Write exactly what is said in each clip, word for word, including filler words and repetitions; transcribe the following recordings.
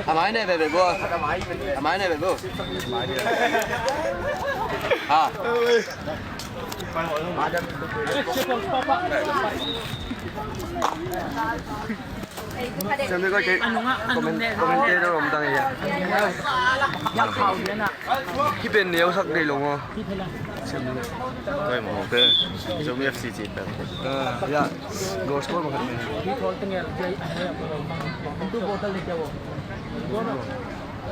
A mai ne bebe bo. A mai ne bebe bo. Ha. Siam deuh kei comment, commentator om tang ei a. Hih pen neu sak dei lo maw. Siam deuh. Koi maw, ok. Zomi F C cih pen. Ah, ya. Goal score mah khat. Hih thawl teng el, jai, ah, tu bottle le kya wo?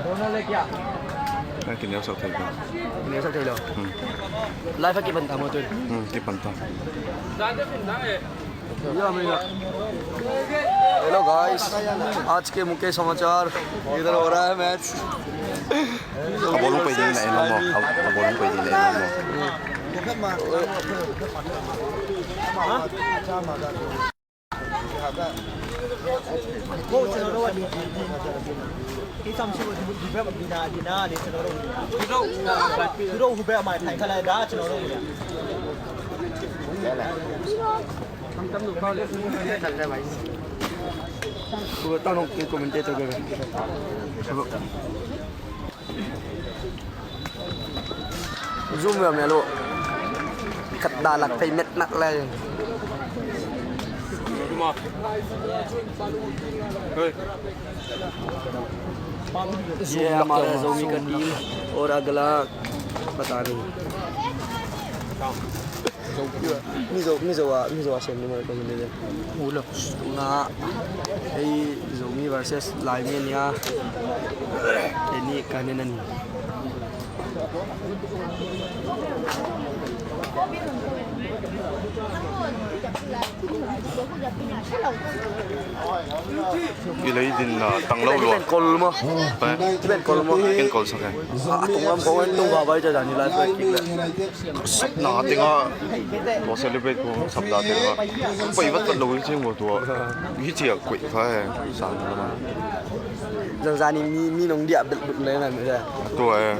Bottle le kya? Nang kineu sak thei lo. Kineu sak thei lo. Hmm. Live a kipan ta maw tun. Hmm, kipan ta. Hello guys, आज के मुख्य समाचार, इधर हो रहा है match. A bawlung pei ding na en lo maw? A, a bawlung pei ding na en lo maw? Zoom ya melo. Khat dah lak thei met nak lai. Zoom lak ya, Zomi ka team. Aur agla pata nahi. Mizo, Mizo a, Mizo a sem ni mai ko ni de. Ulo. Nga ei Zomi versus Laimi nia. Eni kanenan. I lei din na tang lo lo. Pen kol mo. Pen kol mo. Ken kol sak e. A tung lam ko en tung ba bai ja dan ni lai pen kik le. Sapna tengah tua celebrate ko sapna tengah pai vat vat lo i cing bo tua. Hi cia kuih kha he. Sang na ma. Zang zani mi, mi nong dia bel bel le nan le. Tua he.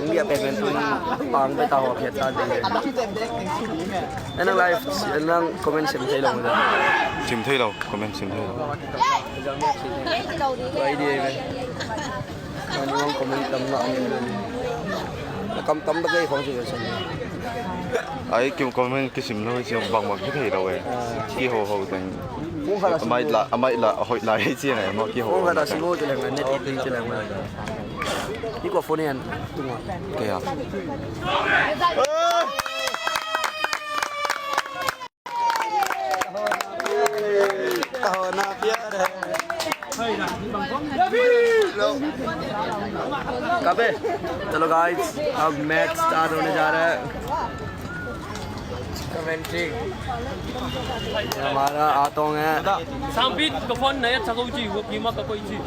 Nong dia pen pen tung pang pe ta ho phiat ta de. Nang live, nang comment sem thei lo. Sem thei lo, comment sem thei lo. Tua idea ve. Mani hong comment tam ngah ni. Kam tam bek ei hong ci ka cin. Ai, kim comment kisim lo ci bang bang ki thei lo e. Kiho ho teng. Amai la, amai la, a hoih lai ci ngai maw kiho. Hong khat a sim ho ci leng a net i ping ci leng a. I kua phone en tung a. Kei a. कहाँ ना प्यार है। कहाँ पे? चलो गाइस, अब match start होने जा रहा है। कमेंट्री। ये हमारा आतोंग है। Sambit ka phone na yat sa ko chi, wo ki ma ka ko chi.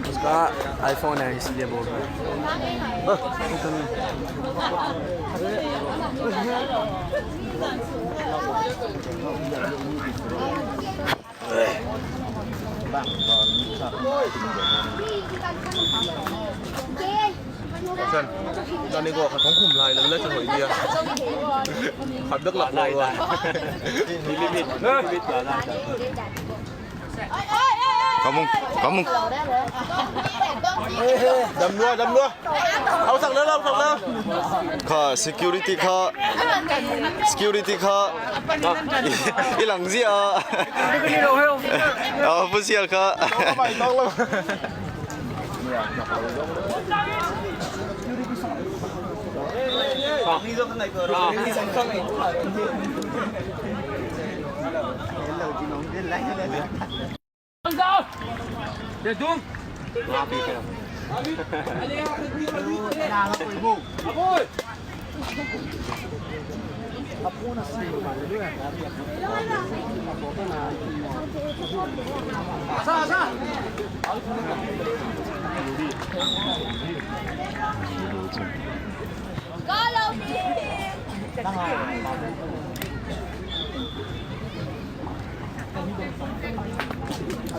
उसका आईफोन है, इसलिए बोल रहा है। San, tani ko khat hong khum lai lo le, sa hoih dia. Khat bek lak lo a. Kamung, kamung. Dam lua, dam lua. Au sak le, au sak le. Kha security kha, security kha. I lang zia. Official kha.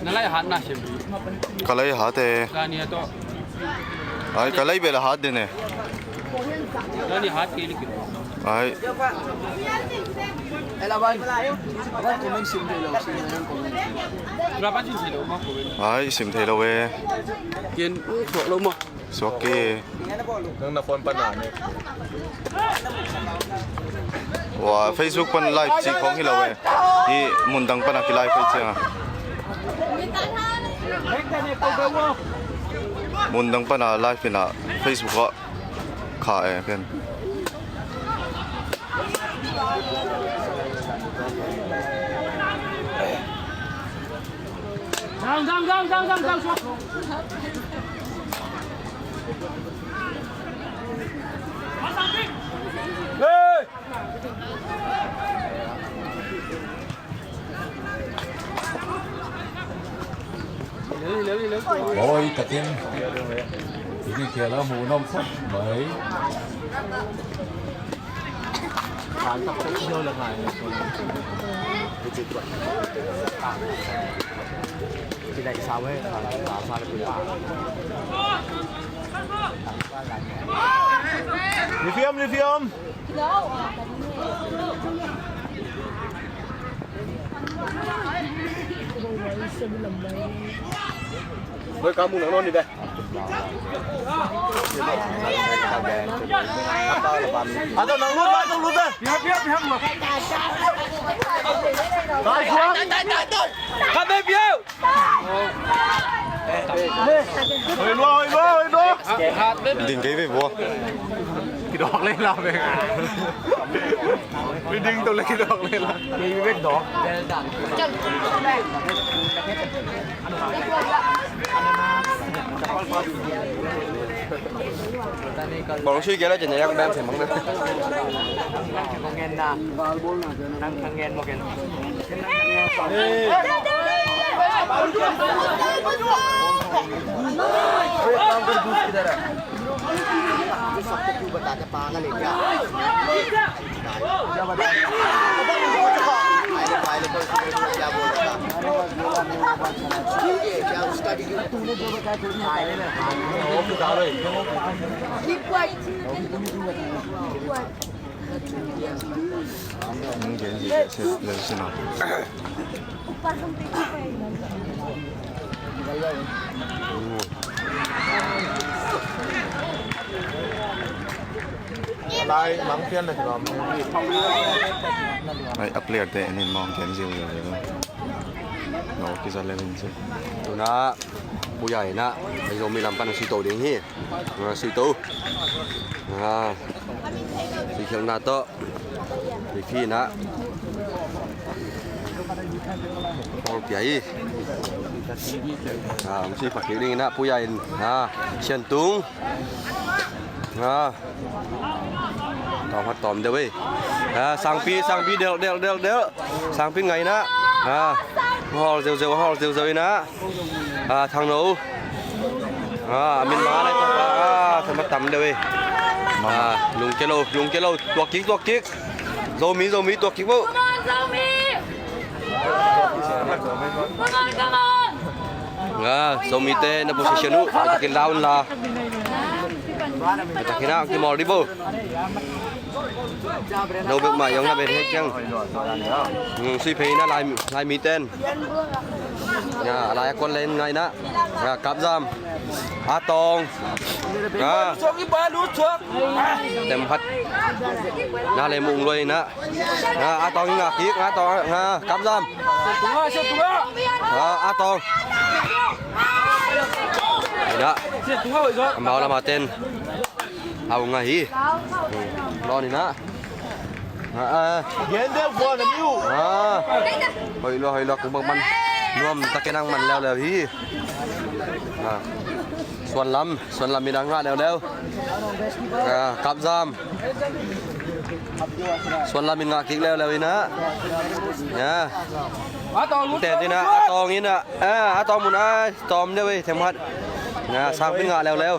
Na lai hat na sem. Ka lai hat e. Ka ni a to. Ai, ka lai bel hat de ne. Ka ni hat ke li ki. Ai. Ai, sim thei lo e. Kian, uh, suak lo maw. Suak kei. Nang na phone pan a ne. Wa, Facebook pan live ci khong hi lo e. Hi mun dang pan a ki live hi ci a. Mun dang pan a live hi na Facebook ah. Kha e ken. Down, down, down, down, down, down. Hey! Mawi takin i ni khel a hmuh nawm khawp mai. Lifiam, lifiam. Hoi, ka mu nang nawn ni ve. Ato nang lut, ato lut ve. Dai suak. Ka ve piau. Hoi lua, hoi lua, hoi lua. Ding kei ve bua. Kidawk le la ve. Miding to le kidawk le la. Kei ve dawk. Bawng sui kei la cin yak bang sem bang na. Nang ngen mo ken. Lai mang pian na kilawm. Ai, a player te en in mawng gen ziau ziau. No, kisa le in si. Tuna, puya ina, ai Zomi lam pan a sui to ding hi. A, sui to. A, sui khelna to. Sui khi na. Paul pia hi. A, sui pha khi ding ina, puya in. A, Sian Tung. A. Tawm hat tawm deuh ei. A, Sangpi, Sangpi, delh, delh, delh, delh. Sangpi ngaina. A, hawl zeuh zeuh, hawl zeuh zeuh ina. A, Thangno. A, a min mah lai tawh pa. A, themkhat tam deuh ei. A, lungke lo, lungke lo. Tuak kik, tuak kik. Zomi, Zomi, tuak kik bo. Come on, Zomi! Come on, come on! Nga, Zomite na position uh, a takin la un la. A takin a kimawl di bo. No bek mah yong na ben hek ciang. Sui phei na lai, lai mi ten. Nga, a lai a kon len ngai na. Nga, Kap Zam. A Tawng. Nga. Tem hat. Na le mung loi na. Nga, A Tawng ngak kik, A Tawng, nga, Kap Zam. Nga, A Tawng. Nga. Amau lama ten. Au nga hi. Lo ni na. Nga, a. Gen deuh bua na miu. Nga. Hoi lo, hoi lo, kung bang man. Nuam takin ang man leu leu hi. Nga. Suan Lam, Suan Lam in a ngah leuleu. A, Kap Zam. Suan Lam in ngah kik leuleu in a. Ya. Ten in a, A Tawng in a. A, A Tawng mun a, tawm deuh ei, themkhat. Ya, Sangpi in ngah leuleu.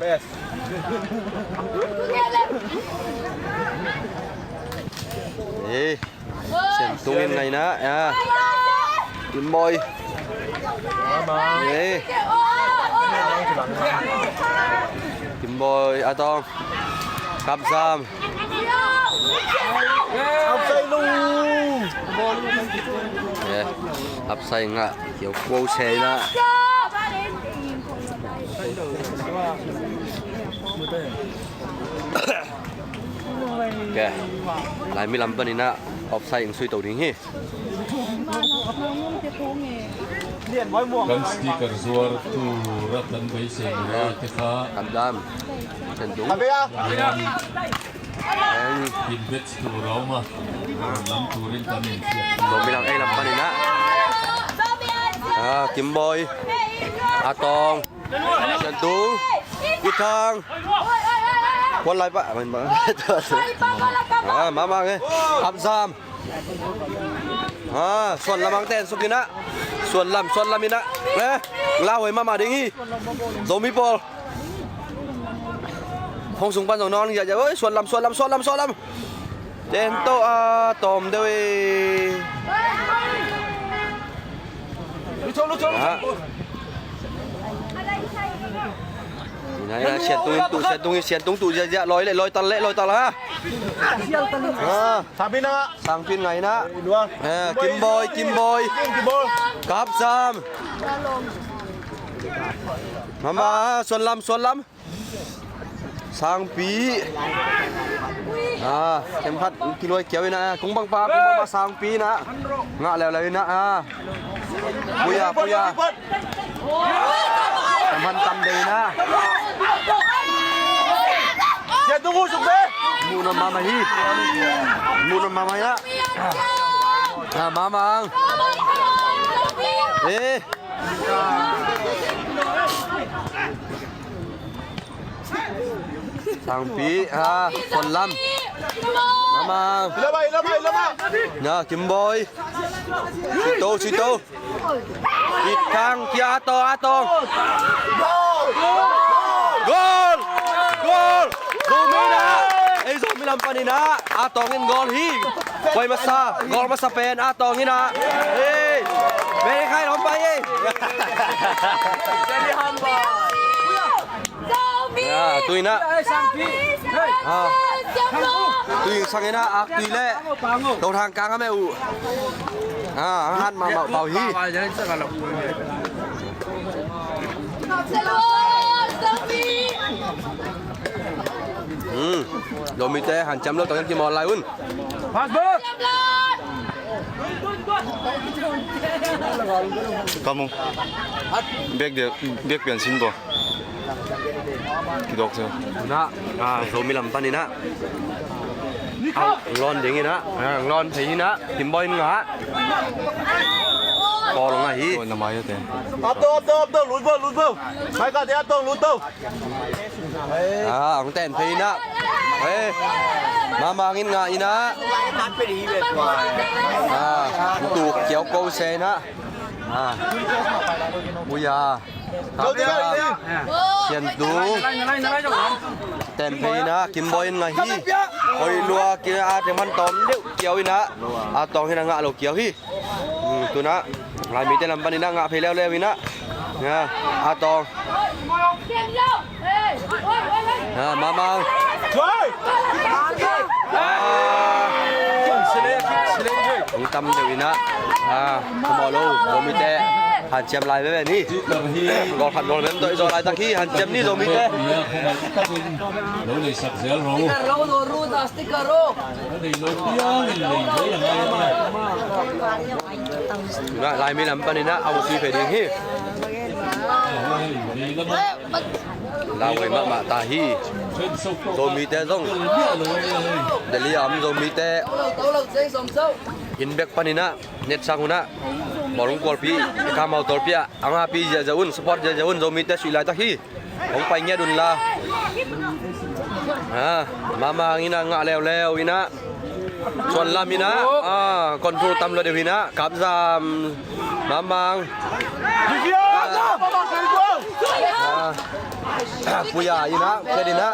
Eh. Sian Tung in ngaina, ya. Kim Boy. Eh. Kim Boy, A Tawng. Kap Zam. Outside lu. Eh, upside ngah kiau ko se na. Ke, Laimi lam panin ah offside ing sui to ding hi. Kan sticker zuar tu rak kan bei se ni la te kha. Kan dam. Kan dung. Kan dam. Eng. Kin bet tu rau ma. Lam tu rin kan in siak. Zomi lam, ei lam panin ah. Ah, Kimboi. Atong. Sian Tung. It Thang. Kuan lai pa. Ah, Mama nge. Hap Zam. Ah, Suan Lam ang ten suk in ah. Suan Lam, Suan Lam in ah. Eh, lau hoi mahmah ding hi. Zomi pawl. Hong sung pan zong nong ya ya. Oi, Suan Lam, Suan Lam, Suan Lam, Suan Lam. Ten to, ah, tom deuh eh. Ah. Ina, ina, Sian Tung tu, Sian Tung, Sian Tung tu, zia, zia, loi le, loi tal le, loi tal ha. Ah. Sangpi na. Sangpi ngai na. Eh, Kimboi, Kimboi. Kimboi. Kap Zam. Mama, Suan Lam, Suan Lam. Sangpi. Ah, kem khat kiluai kiau ina. Kung bang pa, kung bang pa Sangpi na. Ngah leuleu ina. Ah. Puya, puya. Taman tam dei ina. Sian Tung uh suk be. Mu na mama hi. Mu na mama ya. Ah, mama ang. Eh. Sangpi, ha, Suan Lam. Mama. Ila ba, ila ba, ila ba. Na, Kimboi. Sito, sito. It Thang, kia Atong, Atong. Gol! Gol! Zomi na. Ei, Zomi lam panin ah. Atong in gol hi. Pai masa, gol masa pen Atong in ah. Ei. Meri khai lom pai ei. Ya, tui na. Ah. Tui sang ina, ak tui le. Tau thang kang ame u. Ah, ang han ma ma pau hi. Hmm. Zomite hanciam lo tang ki mo lai un. Pass ball. Kamu. Biak dia, biak pian sin bo. Kidok sio. Na, ah, Zomi lam pan ina. Au, lon ding ina. Ah, lon thei ina. Kimboi in ngah. Ball ngah hi. Oi, na mai te. Up to, up to, up to, lut bo, lut bo. Mai ka te up to, lut to. Ah, ang ten phei ina. Eh, Mamang in ngah ina. Ah, tu kiau ko se ina. Ah. Uya. Sian tu. Ten phei ina, Kimboi in ngah hi. Hoi lua kina a te man tom deuh kiau ina. Atong hi na ngah lo kiau hi. Hmm, tuna. Ngai mi te lam pan ina ngah phei leuleu ina. Ya, Atong. Ya, Mamang. Ah. Ang tam deuh ina. Ah, kumau lo, Zomi te. Hanciam lai veve ni. Gol khat gol mem doi zo lai tak hi, hanciam ni Zomi te. Lo nei sak zel ro. Sticker ro, ro ta sticker ro. Laimi lam pan ina, au sui phei ding hi. Lau hoi mahmah ta hi. Zomite zong. Delhi a om Zomite. In bek pan ina, net sang una. Bawlung kualpi, kamau tawlpi ah. Ang api ziazia un, support ziazia un, Zomite suih laitak hi. Hong pai ngiat un la. Ah, Mamang ina ngah leuleu ina. Suan Lam ina. Ah, control tam lo deuh ina. Kap Zam. Mamang. Ah. Puya ina, pet ina.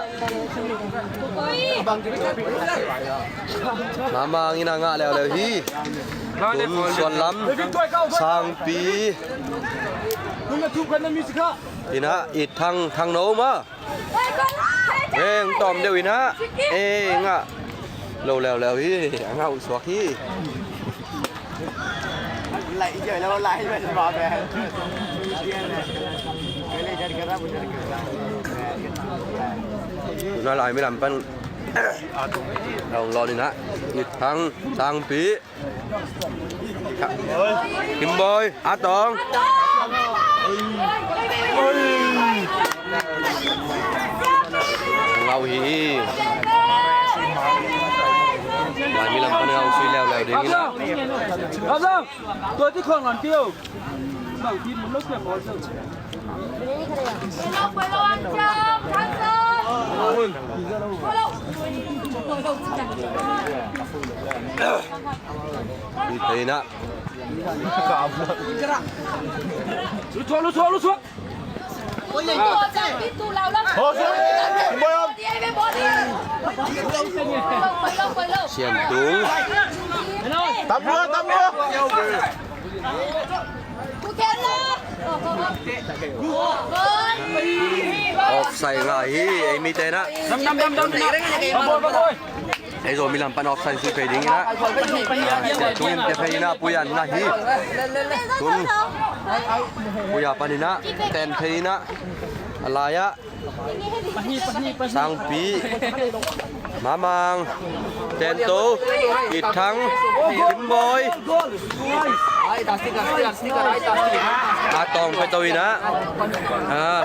Mamang ina ngah leuleu hi. Tun Suan Lam. Sangpi. Ina, i Thang, Thang no ma. Eng tom deuh ina. Eng a. Lo leuleu hi. A ngah uh suak hi. Tuna Laimi lam pan a hong lawn in ah, It Thang, Sangpi, Kim Bawi, A Tawng. Ngau hi. Laimi lam pan ngau sui leuleu ding in ah. Tua ti khong lam ti o. Bang ti mun lo pia bol zo. Lut thei in ah. Lut thua, lut thua, lut thua. Sian Tung. Tam lua, tam lua. Offside ngah hi, ei mite in ah. Ei Zomi lam pan offside sui phei ding in ah. Sian Tung in pia phei in ah, Puyan ngah hi. Tun Puya pan in ah, ten phei in ah. A lai ah Sangpi, Mamang, Tento, It Thang, Kim Bawi. A Tawng pia to in ah. Ah.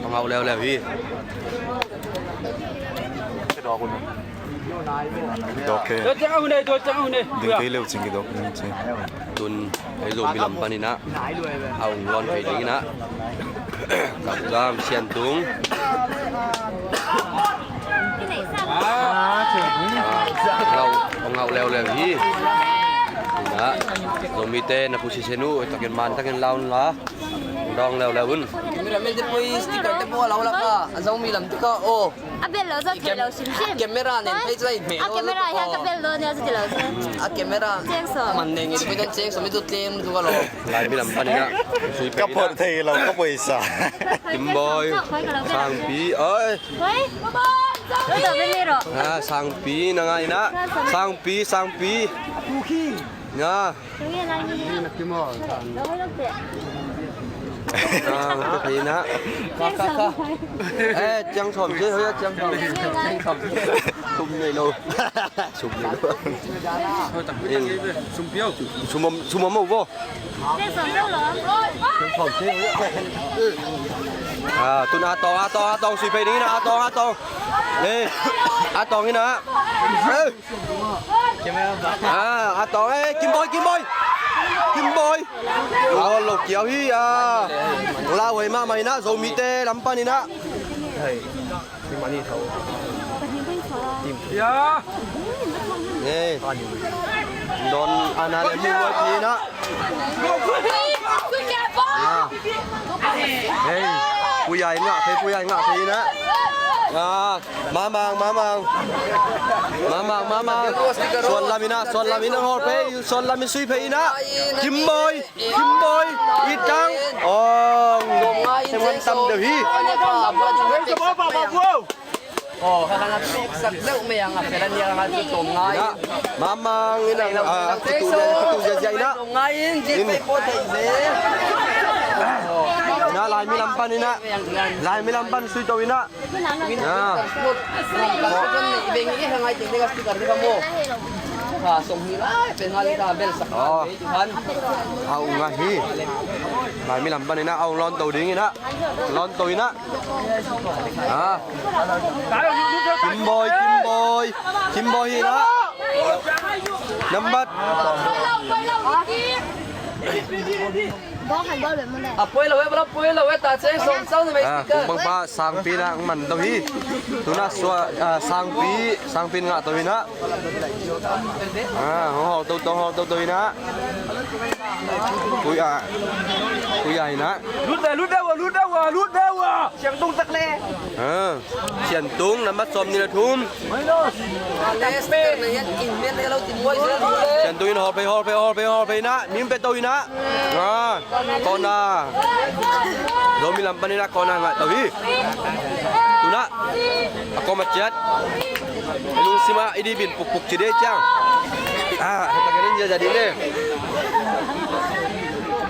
Ngau leuleu hi. Dawk kei. Dawk ciang a hun e, dawk ciang a hun e. Ding kei leu cing kei dawk ding ci. Tun ei Zomi lam pan in ah a hong lawn phei ding in ah. Gamgam, Sian Tung. Ngau, ngau leuleu hi. In ah Zomite na position uh takin man takin laun la. Dawng leuleu un. Camera man te poi sticker te pua lau lak a, a Zomi lam te ka aw. A bel lo zaw thei lo simsim. Camera nen phei zai me lo. A camera hian ka bel lo nia zaw ti lo zaw. A camera man nen in poi dan cheng so mi tu tlem tu ka lo. Laimi lam pan in ah. Ka phot thei lo ka poisa. Kim Bawi, Sangpi, oi. Hoi. Hoi, to be ni ro. Ah, Sangpi na ngai in ah. Sangpi, Sangpi. Nga. Ah, ka thei na. Ka, ka, ka. Eh, ciang sawm ci, hoi, ciang sawm. Ciang sawm ci. Sum nei lo. Sum nei lo. Sum piau. Sum om, sum om mo vo. Ciang sawm ci. Ah, tun A Tawng, A Tawng, A Tawng, sui phei ding in ah, A Tawng, A Tawng. Eh, A Tawng in ah. Eh. Ah, A Tawng, eh, Kim Bawi, Kim Bawi. Kim Bawi. Aw, lo kiau hi a. Lau hei mahmah in ah, Zomite lam pan in ah. Ya. Eh. Don ana le mu wa pi na. Ah. Hei, Pu Yai ngah phei, Pu Yai ngah phei na. Ah, Mamang, Mamang. Mamang, Mamang. Suan lam in ah, suan lam in ah hawr phei, suan lam in sui phei in ah. Kim Bawi, Kim Bawi, It Thang. Ong. Tengwan tam deuh hi. Aw, ka kan a peksak deuh mei ang a, pela ni ang a tu tawm ngai. Ina, Mamang ina, a, kitu dia, kitu dia, dia ina. Tawm ngai in, jin pei po thei ze. Ina, Laimi lam pan ina. Laimi lam pan sui to ina. Ina. Ka song hi lai, pen ngai ka bel sak. Aw. Hau nga hi. Laimi lam pan ina, hau lawn to ding ina. Lawn to ina. Ah. Kim Bawi, Kim Bawi. Kim Bawi hi na. Nambat. A poi lo e, bala poi lo e, ta cheng sawm chang na mai. Ah, sticker. Kung bang pa, Sangpi na, man to hi. Tuna sua, ah, Sangpi, Sangpi ngah to hi na. Ah, hong hawk to, to, hawk to, to hi na. Ui, ah. Ui, ah, hi na. Lut le, lut le, lut le, lut le. Siang tung tak le. Ah. Sian Tung, nambat sawm nih le thum. Sian Tung in hawr phei, hawr phei, hawr phei, hawr phei na. Min pe to ina. Ah, kona. Zomi lam pan ina kona ngah to hi. Tuna. A kawm a ciat. I lungsim ah i dih bin pukpuk ci dih ciang. Ah, heta ka nin zia zia dih le.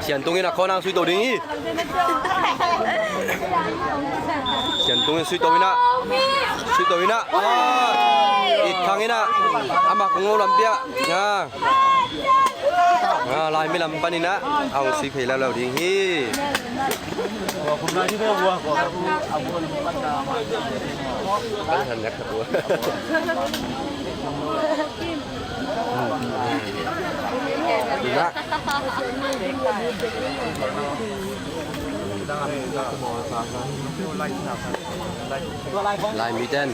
Sian Tung in a khawnang sui to ding hi. Sian Tung in sui to in ah. Sui to in ah. Ah, It Thang in ah. Ama kong lo lampi ah. Ah. Ah, Laimi lam panin ah a hong sui phei leuleu ding hi. Laimi ten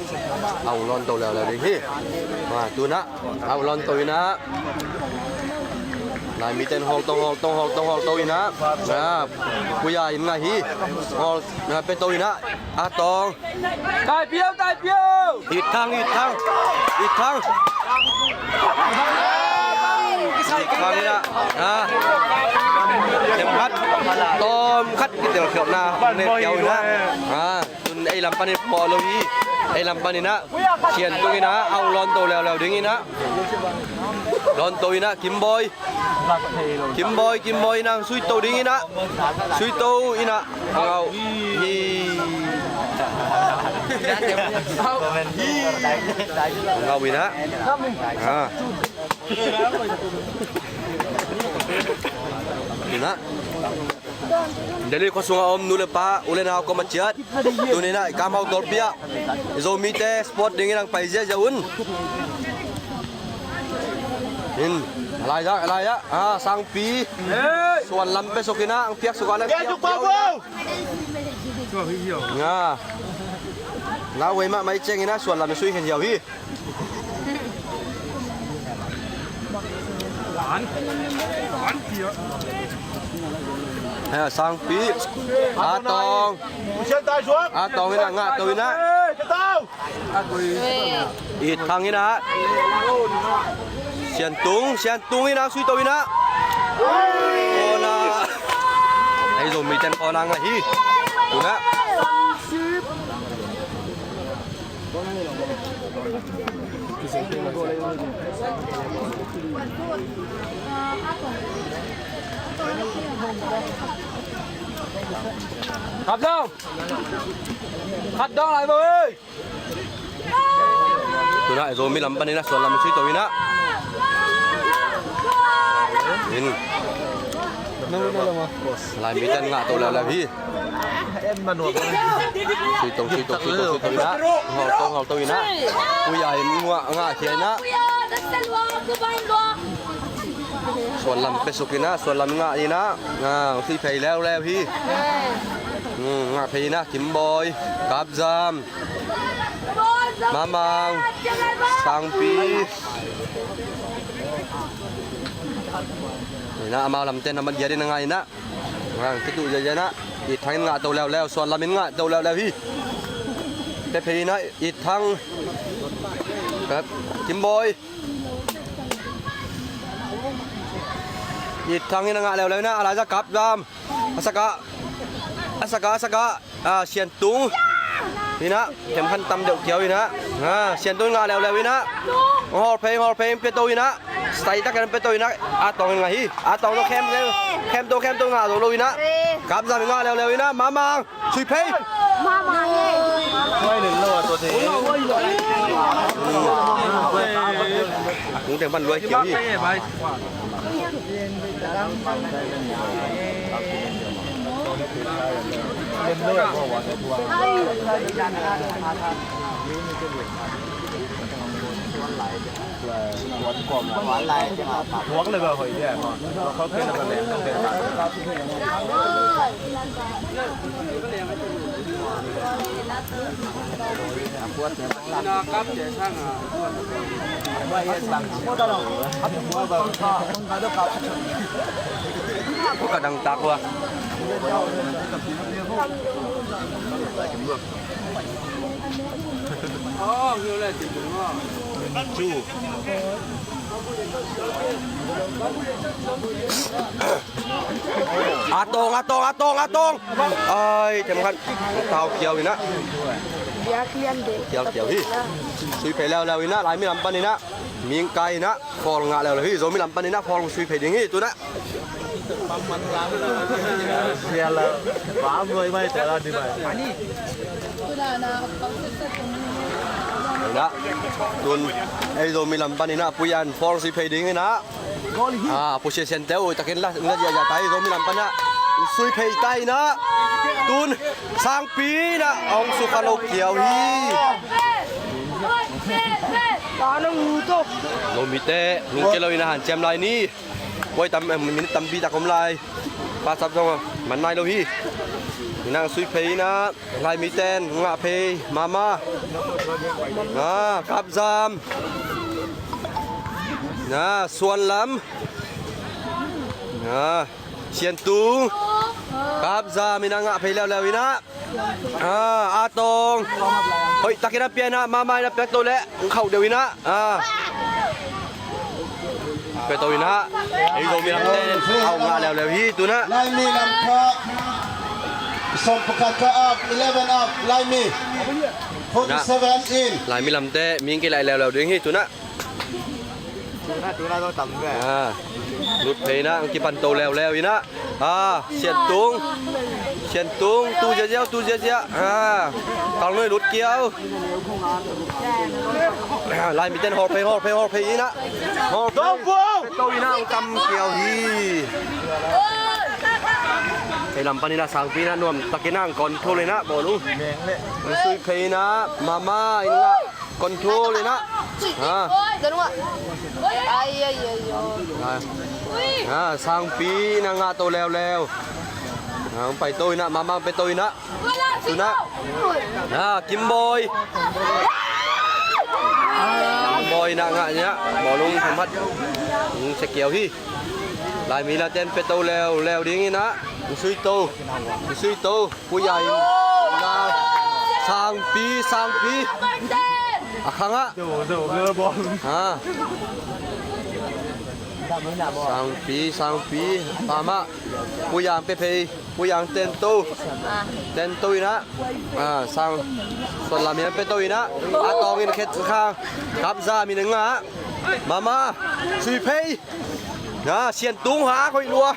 a hong lawn to leuleu ding hi. Ah, tu in ah a hong lawn to in ah. Laimi ten hawl to, hawl to, hawl to, hawl to in ah. Ah, Puya in ngah hi. Hawl, ah, pe to in ah. A Tawng. Taipiau, Taipiau. It Thang, It Thang. It Thang. It Thang in ah. Ah. Themkhat. Tawmkhat kitel khialhna. Ne kiau in ah. Ah. Tun ei lam panin pawh lo hi. Ei lam panin ah Sian Tung in ah a hong lawn to leuleu ding in ah. Lawn to in ah Kim Bawi. Kim Bawi, Kim Bawi in ah sui to ding in ah. Sui to in ah. Hong au hi. Hong au in ah. Ah. In ah. Delhi khua sungah a om nu le pa, u le nau kawm a ciat. Tuni in ah i Kam Hau Tawlpi ah i Zomite sport dingin hong pai ziahziah un. In, a lai ah, a lai ah, ah, Sangpi. Suan lam pe suk in ah, hong piak suk ah na piak. Nga. Lau huai mahmah i ciangin ah suan lam i sui khen hiau hi. He, Sangpi. A Tawng. A Tawng in ah ngah to in ah. It Thang in ah. Sian Tung, Sian Tung in ah sui to in ah. Corner. Ei Zomi ten corner ngah hi. Tu in ah. Khat dong! Khat dong lai bo ei! Tu in ah, Zomi lam panin ah, suan lam sui to in ah. In. Laimi ten ngah to leuleu hi. Sui to, sui to, sui to, sui to in ah. Hawl to, hawl to in ah. Puya in ngah, ngah khia in ah. Suan lam pe suk in ah, suan lam ngah in ah. Ah, sui phei leuleu hi. Hmm, ngah phei in ah, Kim Bawi, Kap Zam. Mamang, Sangpi. In ah, amau lam ten a mat giat in a ngah in ah. Ngah, kitu zia zia in ah. It Thang in ngah to leuleu, suan lam in ngah to leuleu hi. Pe phei in ah, It Thang. Kap, Kim Bawi. It Thang in a ngah leuleu in ah, a lai ah Kap Zam. A sak ah. A sak ah, a sak ah. Ah, Sian Tung. In ah, themkhat tam deuh kiau in ah. Ah, Sian Tung ngah leuleu in ah. Hong hawl phei, hong hawl phei, pe to in ah. Style tak in pe to in ah. A Tawng in ngah hi. A Tawng to khem, khem to, khem to ngah zo lo in ah. Kap Zam in ngah leuleu in ah. Mamang. Sui phei. Mama ye. Kung teng pan luai kiau hi. Ka dang tak ua. A Tawng, a Tawng, a Tawng, a Tawng. Ai, themkhat tau kiau in ah. Kial kiau hi. Sui phei leuleu inah, Laimi lam pan inah, mingkai inah, fawl ngah leuleu hi. Zomi lam pan inah fawl sui phei ding hi, tunah. Inah, tun, ei Zomi lam pan inah, Puyan fawl sui phei ding inah. Ah, Pu Sia Sian te uh takin la, la ziahziah ta hi, Zomi lam pan ah. Sui phei ta inah. Tun, Sangpi inah, hong sukha lo kiau hi. Zomite, lungkia lo inah hanciam lai ni. Puai tam, eh, minute tampi tak om lai. Pasap zong man nai lo hi. Inah sui phei inah. Laimi ten ngah phei mama. Ah, Kapzam. Ah, Suanlam. Ah, Siantung. Kapzam inah ngah phei leuleu inah. Ah, Atong. Hoih takin a pia inah, mama inah piak to leh. Khauh deuh inah. Ah. Pia to inah. Ei Zomi lam ten. Au ngah leuleu hi, tunah. Laimi lam kha. Sawm pakhat kha up, eleven up, Laimi. Forty-seven in. Laimi lam te, ming kilai leuleu ding hi, tunah. Tunah, tunah, tunah, tam ve. Ah. Lut phei inah, kipan to leuleu inah. Ah, Siantung. Siantung, tu ziahziah, tu ziahziah. Ah, Kal Noi lut kiau. Ah, Laimi ten hawl phei, hawl phei, hawl phei inah. Hawl phei. Dong Buang! To inah, tam kiau hi. Ei lam pan inah, Sangpi inah, nuam takin ah, control inah, bawl uh. Sui phei inah, mama inah. Control inah. Ha. Ai, ai, ai, ai. Ha. Ha, Sangpi inah ngah to leuleu. Ha, hong pai to inah, mama hong pia to inah. Tunah. Ha, Kimboy. Kimboy inah ngah inah. Bawlung thamat. Hong sia kiau hi. Laimi lam ten pia to leuleu ding inah. Hong sui to. Hong sui to. Puya in. Sangpi, Sangpi. A khang ah. Ha. Sangpi, Sangpi. Pam ah. Puya in pia phei. Puya in ten to. Ten to inah. Ah, Sang. Suanlam in pia to inah. Atong in khet khang. Kapzam in ngah. Mama. Sui phei. Na, Siantung ha, koih lua.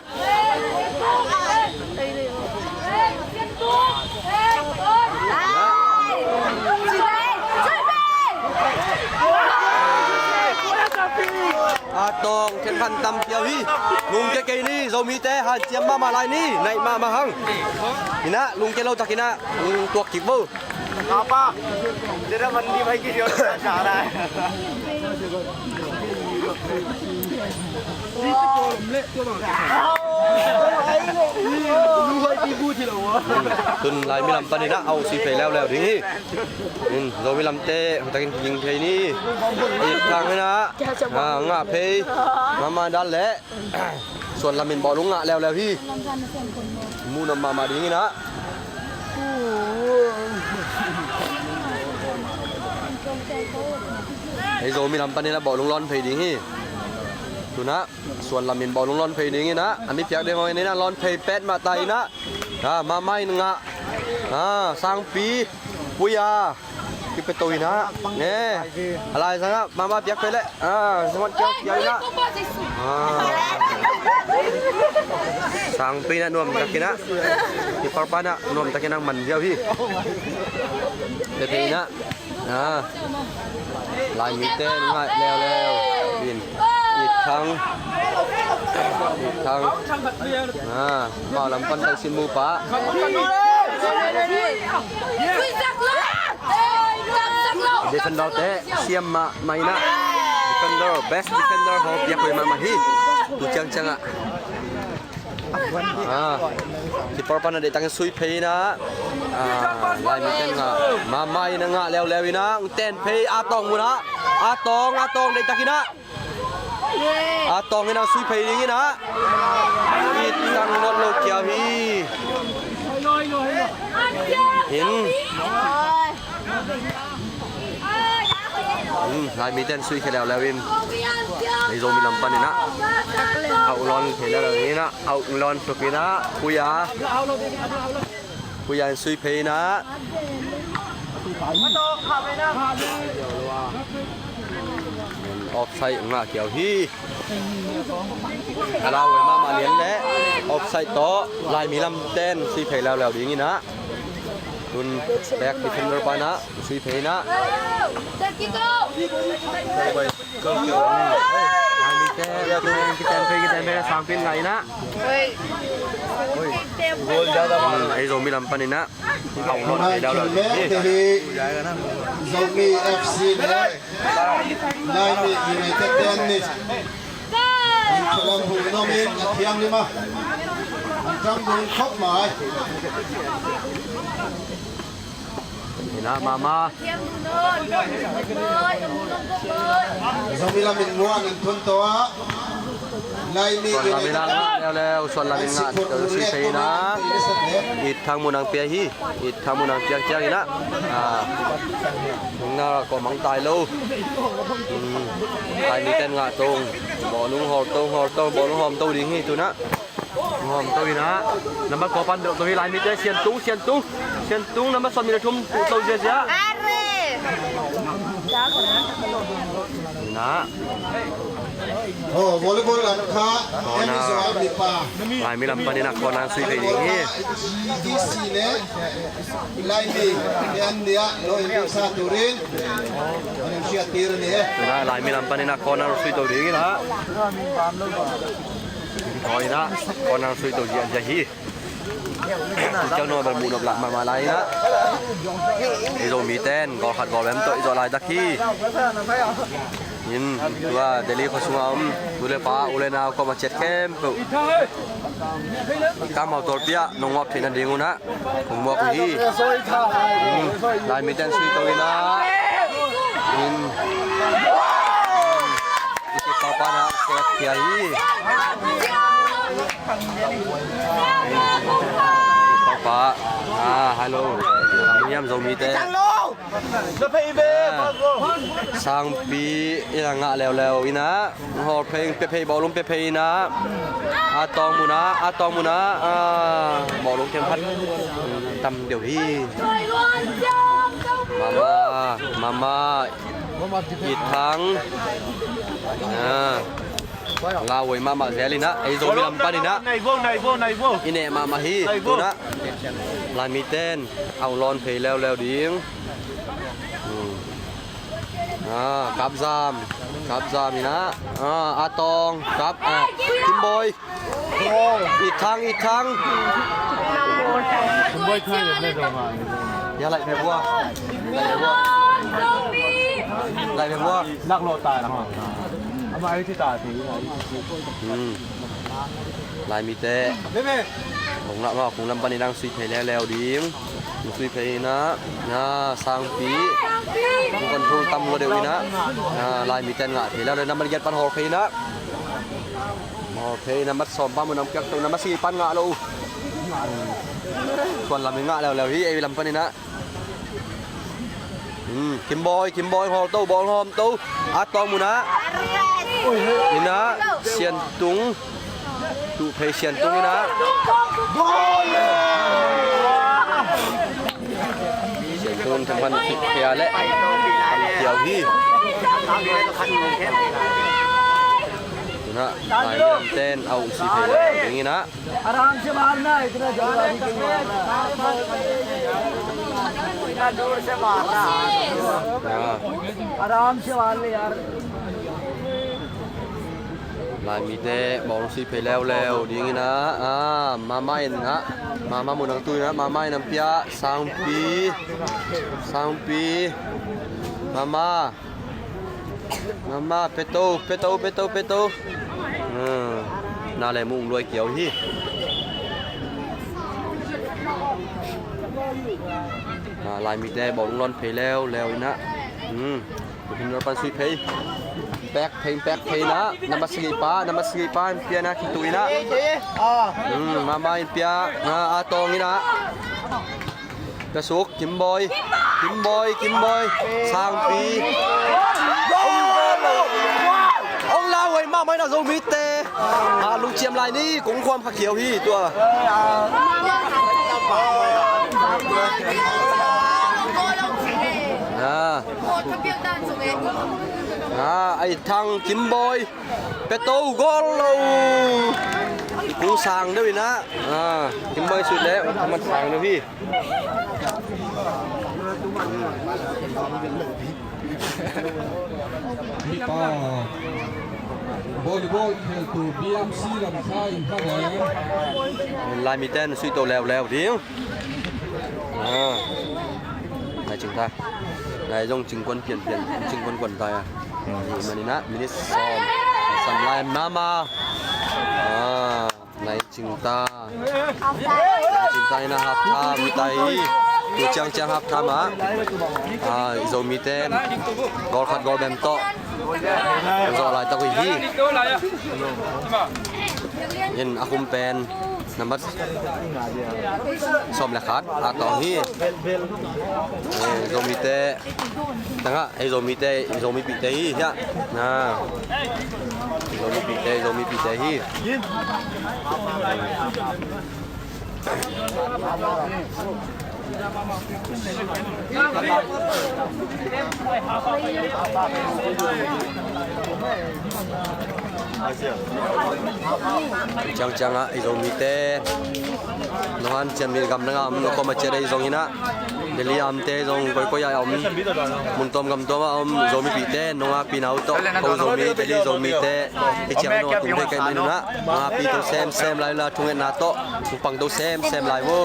Atong, khen khan tam kiau hi. Lungkia kei ni, Zomite hanciam mahmah lai ni, naih mahmah hang. Inah, lungkia lo tak inah, tuak kik bo. Kapa, dia dah mandi baik dia, dia dah sarai. Tun Laimi lam pan inah, au sui phei leuleu ding hi. In, Zomi lamte, hutakin ging phei ni. It Thang inah, ah, ngah phei. Mama dan leh. Suanlam in bawlung ngah leuleu hi. Mu nuam mahmah ding inah. Ei Zomi lam pan inah bawlung lawn phei ding hi. Tunah, Suanlam in bawlung lawn phei ding inah. A mi piak ding hong inah lawn phei pet mah ta inah. Ah, mama in ngah. Ah, Sangpi. Puya. Kipia to inah. Ne. A laizang ah, mama piak phei leh. Ah, sangat kiau kiau inah. Ah. Sangpi inah nuam tak inah. Keeper pa inah nuam tak inah man ziau hi. Pepe inah. Ah. Laimite ngah leuleu. In. It Thang. It Thang. Ah, pau lam pan pai sin mu pa. Defender te siam mahmah inah. Defender, best defender hong piak hoih mahmah hi. Tu ciangciang ah. Ah, keeper pan a deih takin sui phei inah. Ah, Laimi ten ngah. Mama inah ngah leuleu inah. Ten phei, Atong mun ah. Atong, Atong deih tak inah. Atong inah sui phei ding inah. It Thang not lo kiau hi. In. Hmm, Laimi ten sui khia leuleu in. Ei Zomi lam pan inah. Au lawn khia leuleu inah. Au lawn tuk inah. Puya. Puya in sui phei inah. Offside ngah kiau hi. A lau mahmah lian le offside tawh Laimi lam ten sui phei leuleu ding inah. Tun back defender panah sui phei inah. Laimi ten, kiten phei, kiten phei, Sangpi in ngah inah. Ei Zomi lam paninah. Au lawn thei leuleu ding hi. Zomi F C le Laimi United ten ni. An khalam hu nomin a thiang lima. An tang dun khop mai. Inah mama. Zomi lamin muan an thun tawh a. Suan lamin a ngah leuleu, Suan lamin ngah leuleu, sui phei inah. It Thang mun ang pia hi. It Thang mun ang piang ciang inah. Nungna kawm ang tai lo. Laimi ten ngah tong. Bawlung hawm tong, hawm tong, bawlung hawm to ding hi tunah. Hawm to inah. Nambat kua pan deuh to hi Laimi te, Sian Tung, Sian Tung. Sian Tung nambat sawm nih le thum, tung to ziazia. Inah. Oh, volleyball lam kha. Corner. Laimi lam paninah corner sui phei ding hi. Laimi te an nia lo in sa turin. An siat tir ni e. Tunah Laimi lam paninah corner sui to ding inah. Aw inah corner sui to ziahziah hi. Ciang no bel muh nop lah mahmah lai inah. Ei Zomi ten goal khat goal rem tawh i zawh laitak hi. In tua Delhi khua sungah om tu le pa u le nau kawm a ciat khempeuh i kam hau tawlpi ah nong muak theih nading unah kong muak uh hi. Laimi ten sui to inah. In i kipapa na sek khia hi. Papa. Ah, hello. Muyam Zomi te. Sangpi inah ngah leuleu inah. Hawm phei, pia phei, bawlung pia phei inah. A tawng munah, a tawng munah. Ah, bawlung kiang khat tam deuh hi. Mama, mama. It Thang. Ah. Lauhuai mahmah zel inah, ei Zomi lam pan inah. I neh mahmah hi tunah. Laimi ten au lawn phei leuleu ding. Hmm. Ah, Kap Zam. Kap Zam inah. Ah, a tawng, Kap, ah, Kim Bawi. It Thang, It Thang. Ya, laih ve bua. Laih ve bua. Laih ve bua. Nak lo ta na. Ama ai ti ta ti. Hmm. Laimi te. Kong lah ma, kong lam pan inah sui phei leuleu ding. Sui phei inah. Na, Sangpi. Kong kan thul tam lo deuh inah. Na, Laimi ten ngah phei leuleu, nambat giat pan hawm phei inah. Hawm phei inah, nambat sawm pan mun ang piak to, nambat sagih pan ngah lo. Suan lamin ngah leuleu hi, ei lam pan inah. Hmm, Kim Bawi, Kim Bawi, hawm to, bawlung hawm to. A tawng munah. Inah, Sian Tung. Tuh phei Sian Tung inah. Sian Tung themkhat kick khia leh. Tam kiau hi. Tunah, Laimi lam ten au sui phei leuleu ding inah. आराम से मारना है, इतना जल्दी क्यों मारना है? इतना जोर से मारना है। Ah. आराम से मार ले यार। Laimi te bawlung sui phei leuleu ding inah. Ah, mama in ah. Mama mun ang tu inah. Mama in ang pia. Sangpi. Sangpi. Mama. Mama, pia to, pia to, pia to, pia to. Ah, na le mu ung luai kiau hi. Ah, Laimi te bawlung lawn phei leuleu inah. Hmm. Kum hin pan sui phei. Pek phei, pek phei inah. Nambat sagih pa, nambat sagih pa in pia na, khituh inah. Hmm, mama in pia. Ah, a tawng inah. Pia suk, Kim Bawi. Kim Bawi, Kim Bawi. Sangpi. Ong lauhuai mahmah inah Zomi te. Ah, lungciam lai ni, kong khuam kha kiau hi tua. Ah. Ah, ai Thang Kimbawi. Peto gol lo. Kung sang deuh ina. Ah, Kimbawi sut le, man sang deuh hi. Mipa volleyball kheltu B M C lam kha in kha ve. Lai mite na sui to leuleu ding. Ah. Lai cing ta. Lai zong cing kuan pian pian, cing kuan kuan ta ya. Hmm. Manina minit sawm. Sam lai mama. Ah. Lai cing ta. Lai cing ta ina half time ta hi. Tu ciang ciang half time ah. Ah, Zomite gol khat gol bem tawh. Zawh laitak uh hi. In a khum pen nambat sawm le khat a tawh hi. Eh, Zomite tangah, ei Zomite, Zomipihte hi hiah. Na. Zomipihte, Zomipihte hi. Ciangciang ah i Zomite, nong hanciam mi gam nang a om, no kawm a ciat a i zong hi nah. Delhi a omte zong koikoi a om, mun tuam gam tuam a om Zomipihte nong a pi nau tawh, ko Zomi, Delhi Zomite, i ciang nong a tung thei kai mai nunah, nong a pi to semsem lai la thungetna tawh, pang to semsem lai vo.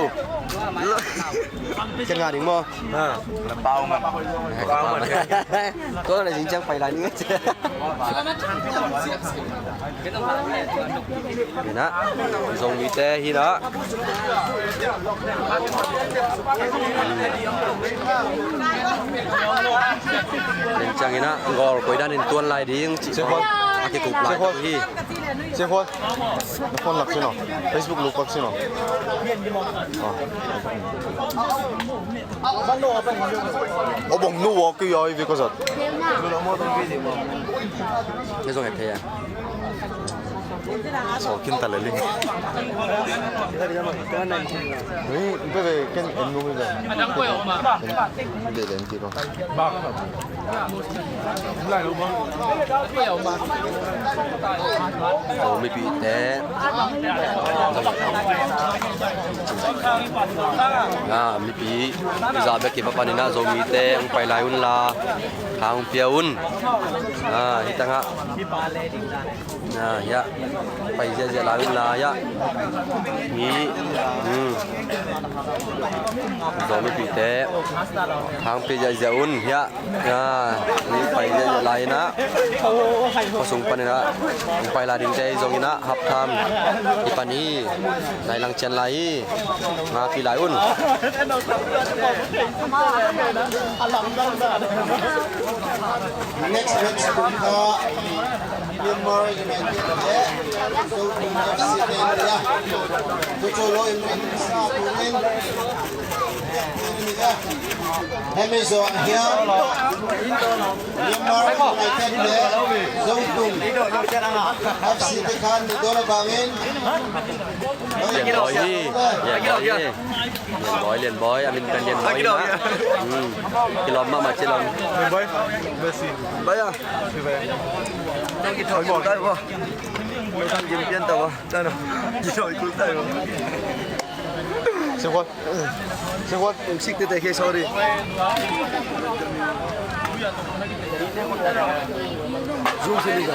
Ciang a ding maw? Ha. Na pau man. Pau man. Ko na zing ciang pai lai ni. Ina, Zomite hi na. Nen ciang ina, gol koi dan in tuan lai ding ci. Sehol. A kikup lai hi. Sehol. Na phone lak sino. Facebook luk pak sino. Oh. Obong nu wok ki yoi vi ko zat. Ni zong ek thei a. So kin ta le ling. Ni pe ve ken en nu mi ve. Ve ve en ti ko. Zomipihte. Ah, mipi i za bek kipa panin ah Zomite hong pai lai un la, hong pia un. Ah, hi tangah. Ah, hiah. Pai ziahziah lai un la, hiah. Hi. Hmm. Zomipihte hong pia ziahziah un, hiah. Ah, hi pai ziahziah lai inah. Khua sung pan inah. Hong pai lai dingte zong inah. Hap tham. Hi pan hi. Nai lang cian lai hi. Nga pi lai un. Next match kum kha Myanmar United le Zotung F C te ni a. Tucu lo in min sa tunin. Hemi zo hiam Myanmar United le Zotung F C te khan ni dona bangin. Lian bawi hi. Lian bawi hi. Lian bawi, lian bawi, a min pen lian bawi na. Hmm. Kilawm mahmah ci lawm. Lian bawi. Bawi a. Bawi a. Bawi a. Bawi a. Bawi a. Bawi a. Singkhuat. Singkhuat. Sik tete ke, sorry. Zoom sini ka.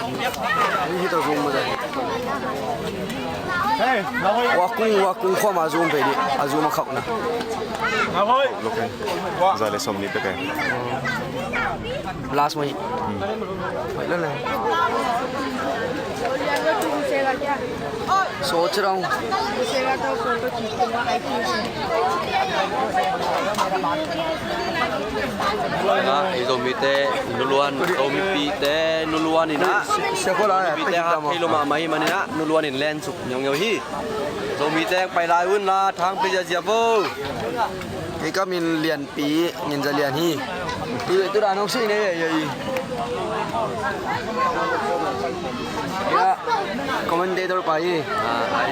Ini kita zoom mata. Hey, wakung, wakung khuama zoom pe di. A zoom a khauhna. Loke. Zale som ni pe ke. Last mai. Hmm. Mai lo le. Soch rong. Ina, i Zomite nuluan, Zomipite nuluan ina. Zomipite ha thei lo mahmah hi man ina, nuluan in len suk ngiawngiaw hi. Zomite pai lai un la, thang pe ziazia vo. Kei ka min Lianpi, Ngin Za Lian hi. Tu, tu dan hong si ne, ya, ya, i. Ya, commentator pa hi. Ah, ai.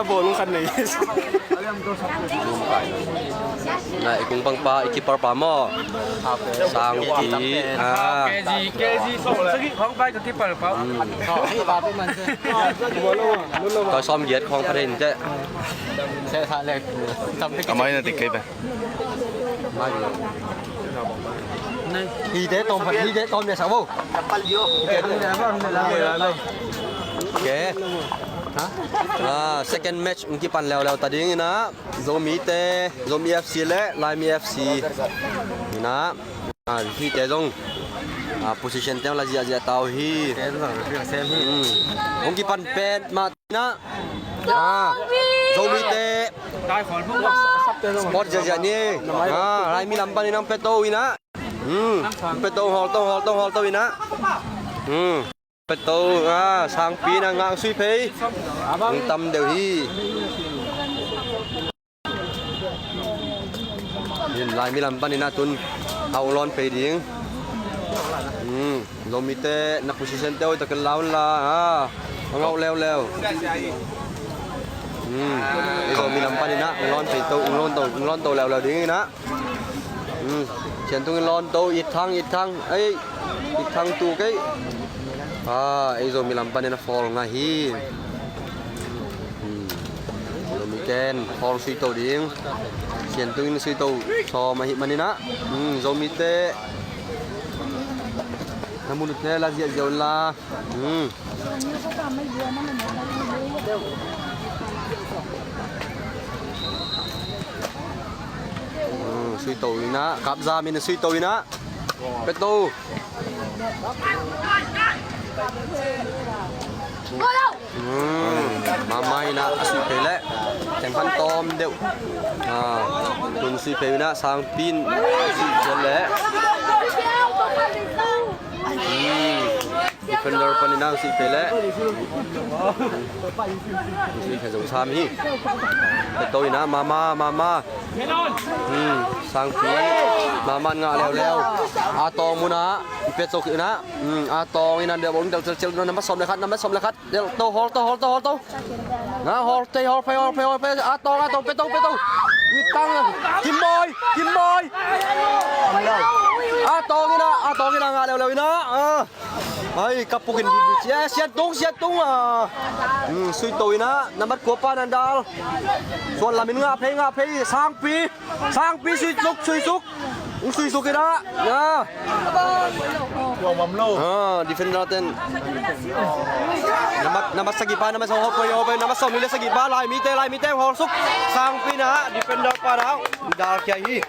A bawl lung khat nei. Na i kung pangpa, i keeper pa maw? Sang ki, ah. K G, K G so le. Khong pai ka keeper pa. Tawi sawm giat khong pha thei in teh. A mai na tik kei pe. Hite tawm phat, hite tawm ne sa bo. Hite tawm ne sa bo. Okay. Ha? Ah, second match hong kipan leuleu ta ding ina. Zomite, Zomi F C le Laimi F C ina. Ah, hite zong, ah, position te la ziahziah ta uh hi. Hmm. Hong kipan pen mah ina. Ah, Zomite spot ziahziah ni. Ah, Laimi lam panin hong peto ina. Hmm. Peto, hawlto, hawlto, hawlto ina. Hmm. Peto, ah, Sangpi ina ngah sui phei. Hong tam deuh hi. Laimi lam panin a tun a hong lawn phei ding. Hmm. Zomite na position te hoih takin la un la, ah, a ngah leuleu. Hmm. Ei Zomi lam panin a hong lawn phei to, hong lawn to, hong lawn to leuleu ding ina. Hmm. Siantung in lawn to, It Thang, It Thang, ei, It Thang tu kei. Ah, ei Zomi lam panin a foul ngah hi. Hmm. Zomite in foul sui to ding. Siantung in sui to sawm ahih manin a. Hmm, Zomite na mun uh te la ziahziah un la. Hmm. Hmm, sui to ina, kap zam in sui to ina. Peto. Hmm, mama ina a sui phei le. Teng pan tawm deuh. Ah, tun sui phei ina, Sangpi in sui phei le. Hmm. Defender panin a sui phei le. Sui phei zong sam hi. Peto ina, mama, mama. Hmm. Sangpi. Mama ngah leuleu. A tawng mun a. Pet sok ina. Hmm. A tawng ina dia bawng del cel cel na ma som le khat, na ma som le khat. Del to, hawl to, hawl to, hawl to. Na hawl te, hawl phei, hawl phei, hawl phei. A tawng, a tawng, peto, peto. It Thang. Kimboy, Kimboy. A tawng ina, a tawng ina ngah leuleu ina. Ah. Ai, ka pukin di di cia, Siantung, Siantung a. Hmm, sui to ina, nambat kua pa nan dal. Suan lamin ngah phei, ngah phei, Sangpi. Sangpi sui suk, sui suk. Sui suk ina. Ya. Ah, defender ten. Nambat, nambat sagih pa, nambat sawm, hopoi, hopoi, nambat sawm ni le sagih pa, Laimite, Laimite, hawl suk. Sangpi ina, defender pa na. Dal kia hi.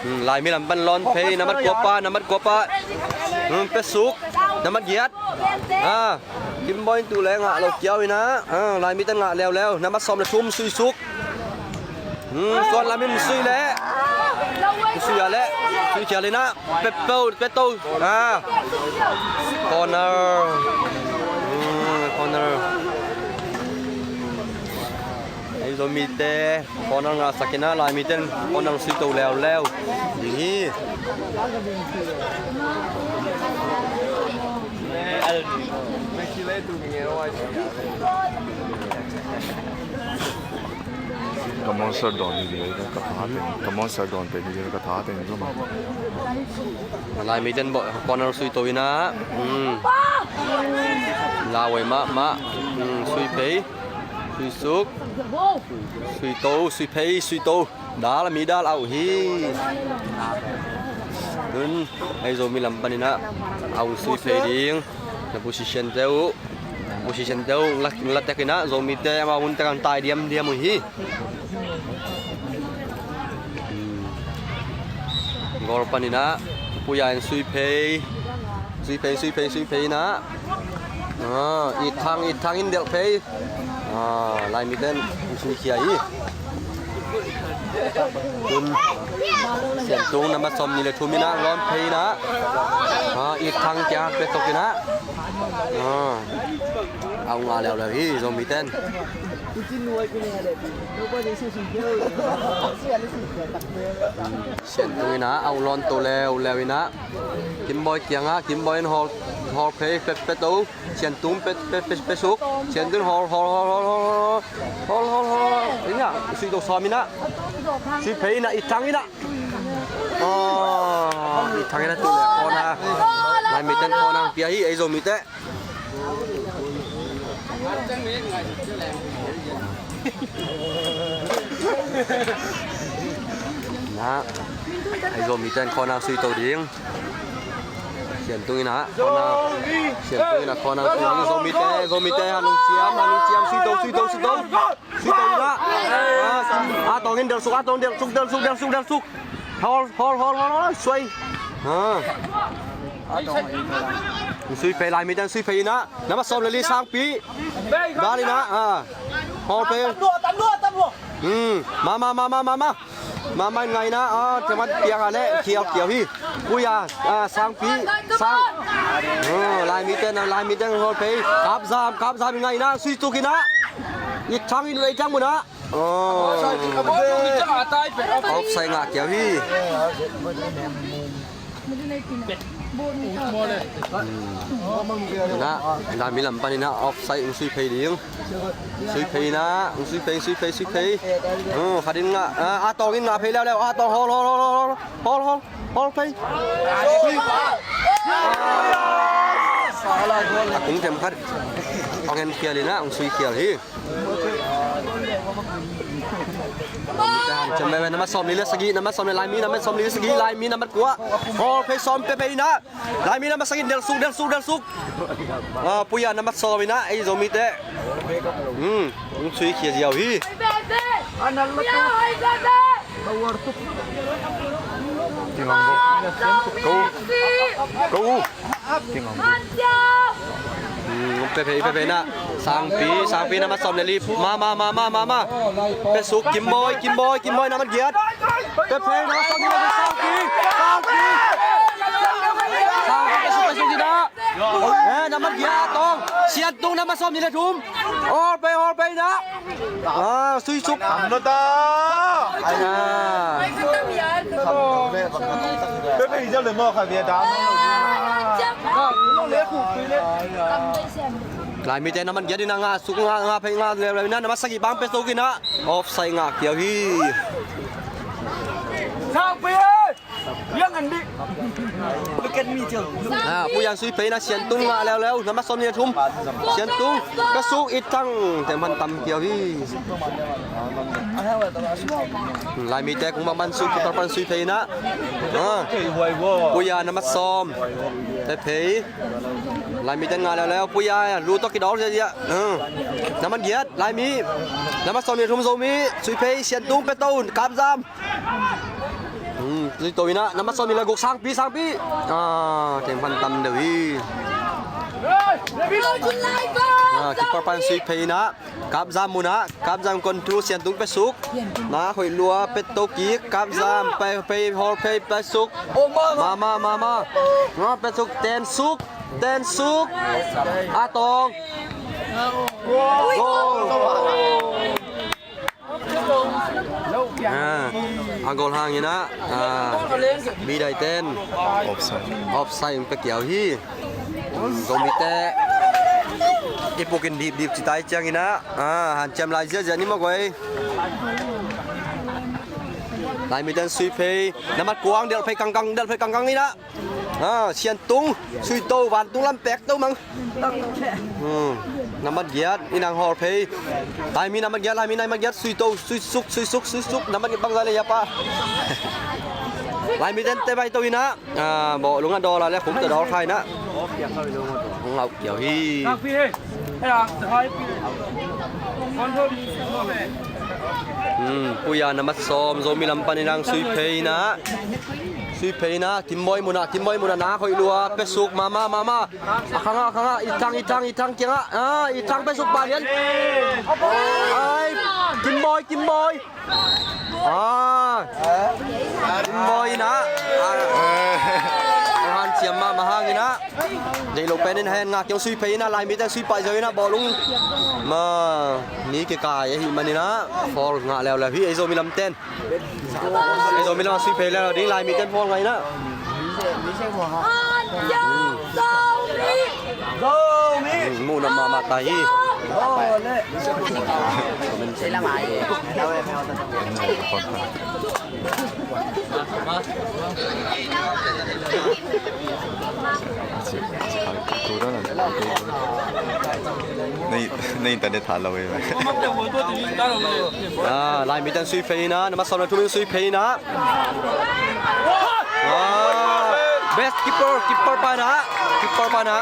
Hmm, Laimi lam pan lawn phei, nambat kua pa, nambat kua pa. Hmm, pia suk, nambat giat. Ah, Kimboy tu le ngah lo kiau ina. Ah, Laimi ten ngah leuleu, nambat sawm le thum sui suk. Hmm, Suan lamin sui le. Sui a le, sui khial ina. Peto, peto. Ah. Corner. Hmm, corner. Ei Zomite corner ngahsak ina, Laimite in corner sui to leuleu ding hi. Ka monster dawn ni ding ka tha teng, ka monster dawn pe ni ding ka tha teng zong. Laimite in corner sui to ina. Hmm. Lauhuai mahmah. Hmm, sui phei. Sui suk. Sui to, sui phei, sui to. Dal, a mi dal a uh hi. Tun, ei Zomi lam panin a hong sui phei ding. Na position te uh. Position te uh, la, la tek ina, Zomite amau hun te kan tai diamdiam uh hi. Hmm. Goal panin a, Puya in sui phei. Sui phei, sui phei, sui phei ina. Ah, It Thang, It Thang in delh phei. Ah, Laimi ten sui khia hi. Tun Siantung nambat sawm ni le thum ina lawn phei ina. Ah, It Thang kia pia tok ina. Ah, a hong ngah leuleu hi Zomi ten. Siantung ina a hong lawn to leuleu ina. Kimboy kiangah, Kimboy in hawl, hawl phei, pet, pet to. Siantung pet, pet, pet, pet suk. Siantung hawl, hawl, hawl. Hawl, hawl, hawl. Ina, sui to sawm ina. Sui phei ina, It Thang ina. Oh, It Thang ina tu le corner. Laimi ten corner pia hi, ei Zomi te. Na, Aizawmi ten corner sui to ding. Siantung in ah corner. Siantung in ah corner sui ding. Zomi te, Zomi te, Hanung Ciam, Hanung Ciam, sui to, sui to, sui to. Sui to in ah. Ah, ah, Tawng in del suk, ah, Tawng del suk, del suk, del suk, del suk. Hol, hol, hol, hol, hol, suai. Ah. Sui phei, Laimi ten sui phei in ah. Nambat sawm le li, Sangpi. Dal in ah, ah. Hol phei. Hmm. Ma, ma, ma, ma, ma, ma. Ma, ma, ngai in ah, ah, teman piang ah le, kiau, kiau hi. Puya, ah, Sangpi, Sang. Oh, Laimi ten, ah, Laimi ten, hol phei. Kap Zam, Kap Zam ngai in ah, sui tuk in ah. I thang in, i thang mun ah. Oh. Offside ngah kiau hi. Na, Laimi lam pan in ah offside hong sui phei ding. Sui phei in ah, hong sui phei, sui phei, sui phei. Oh, khat in ngah, ah, ah, Tawng in ngah phei leuleu, ah, Tawng, hol, hol, hol, hol, hol, hol, hol phei. A kung tem khat. Hong en khial in ah, hong sui khial hi. Nambat sawm le, nambat sawm le sagih, nambat sawm le, Laimi, nambat sawm le sagih, Laimi, nambat kua. Hol phei, sawm phei phei in ah. Laimi nambat sagih, del suk, del suk, del suk. Ah, Puya nambat sawm in ah, Aizawmi te. Hmm, hong sui khia ziau hi. Ko, ko. Hmm, pe phei, pe phei in ah. Sangpi, Sangpi nambat sawm le li. Ma, ma, ma, ma, ma, ma. Pe suk, Kim Bawi, Kim Bawi, Kim Bawi nambat giat. Pe phei nambat sawm le li, Sangpi, Sangpi. Sangpi, pe suk, pe suk in ah. Eh, nambat giat, Tawng. Siantung nambat sawm le thum. Hol phei, hol phei in ah. Ah, sui suk. Tam lo ta. Ah. Pe phei ziau le maw, kha bia dam. Laimi te nambat giat in ah ngah suk, ngah, ngah phei, ngah leuleu in ah, nambat sagih bang pe suk in ah. Offside ngah kiau hi. Sangpi! Ah, Puyan sui phei in ah, Siantung ngah leuleu, nambat sawm le thum. Siantung, ka suk, i thang, tem han tam kiau hi. Laimi te kung bang man sui, keeper pan sui phei in ah. Ah. Puyan nambat sawm. Pe phei. Laimi ten ngah leuleu, Puyan, lu tawh kidawk ziahziah. Ah. Nambat giat, Laimi. Nambat sawm le thum Zomi, sui phei, Siantung pe to, Kap Zam. Hmm, sui to in ah, nambat sawm le guk Sangpi, Sangpi. Ah, tem han tam deuh hi. Ah, keeper pan sui phei in ah, Kap Zam mun ah, Kap Zam control, Siantung pe suk. Na, hoih lua, pe to kik, Kap Zam, pe, pe, hol phei, pe suk. Ma, ma, ma, ma. Na, pe suk, ten suk, ten suk. A Tawng. Goal. Ah, a goal hang in ah, ah, Bidai ten offside, offside hong pia kiau hi. Zomi te i puk in dipdip ci tai ciang in ah, ah, hanciam lai ziahziah ni maw guai. Laimi ten sui phei, nambat kua hong delh phei kangkang, delh phei kangkang in ah. Ah, Siantung, sui to, vantung lam pek to mang. Hmm, nambat giat, i nang hol phei. Laimi nambat giat, Laimi nambat giat, sui to, sui suk, sui suk, sui suk, nambat giat bang zah le ya pa. Laimi ten te bai to in ah. Ah, bawh lung a dawl a le khum te dawl khai in ah. Ngau kiau hi. Hmm, Puya nambat sawm, Zomi lam pan in ah sui phei in ah. Sui phei in ah, Kim Bawi mun ah, Kim Bawi mun ah, na hoih lua, pe suk, ma, ma, ma, ma. A khang ah, a khang ah, i thang, i thang, i thang kiang ah. Ah, i thang pe suk pa lian. Ai, Kim Bawi, Kim Bawi. Ah. Kim Bawi in ah. Ah. Hanciam mahmah hang in ah. Deih lo pen in hen ngak kiang sui phei in ah, Laimi ten sui pai zo in ah, bawh lung. Ma, ni kikai ahih man in ah, foul ngah leuleu hi, ei Zomi lam ten. Ei Zomi lam sui phei leuleu ding, Laimi ten foul ngah in ah. Muh na mahmah ta hi. Na internet tha lo e. Ah, Laimite in sui phei ina, nambat sawm le thum in sui phei ina. Ah, best keeper, keeper pa ina, keeper pa ina.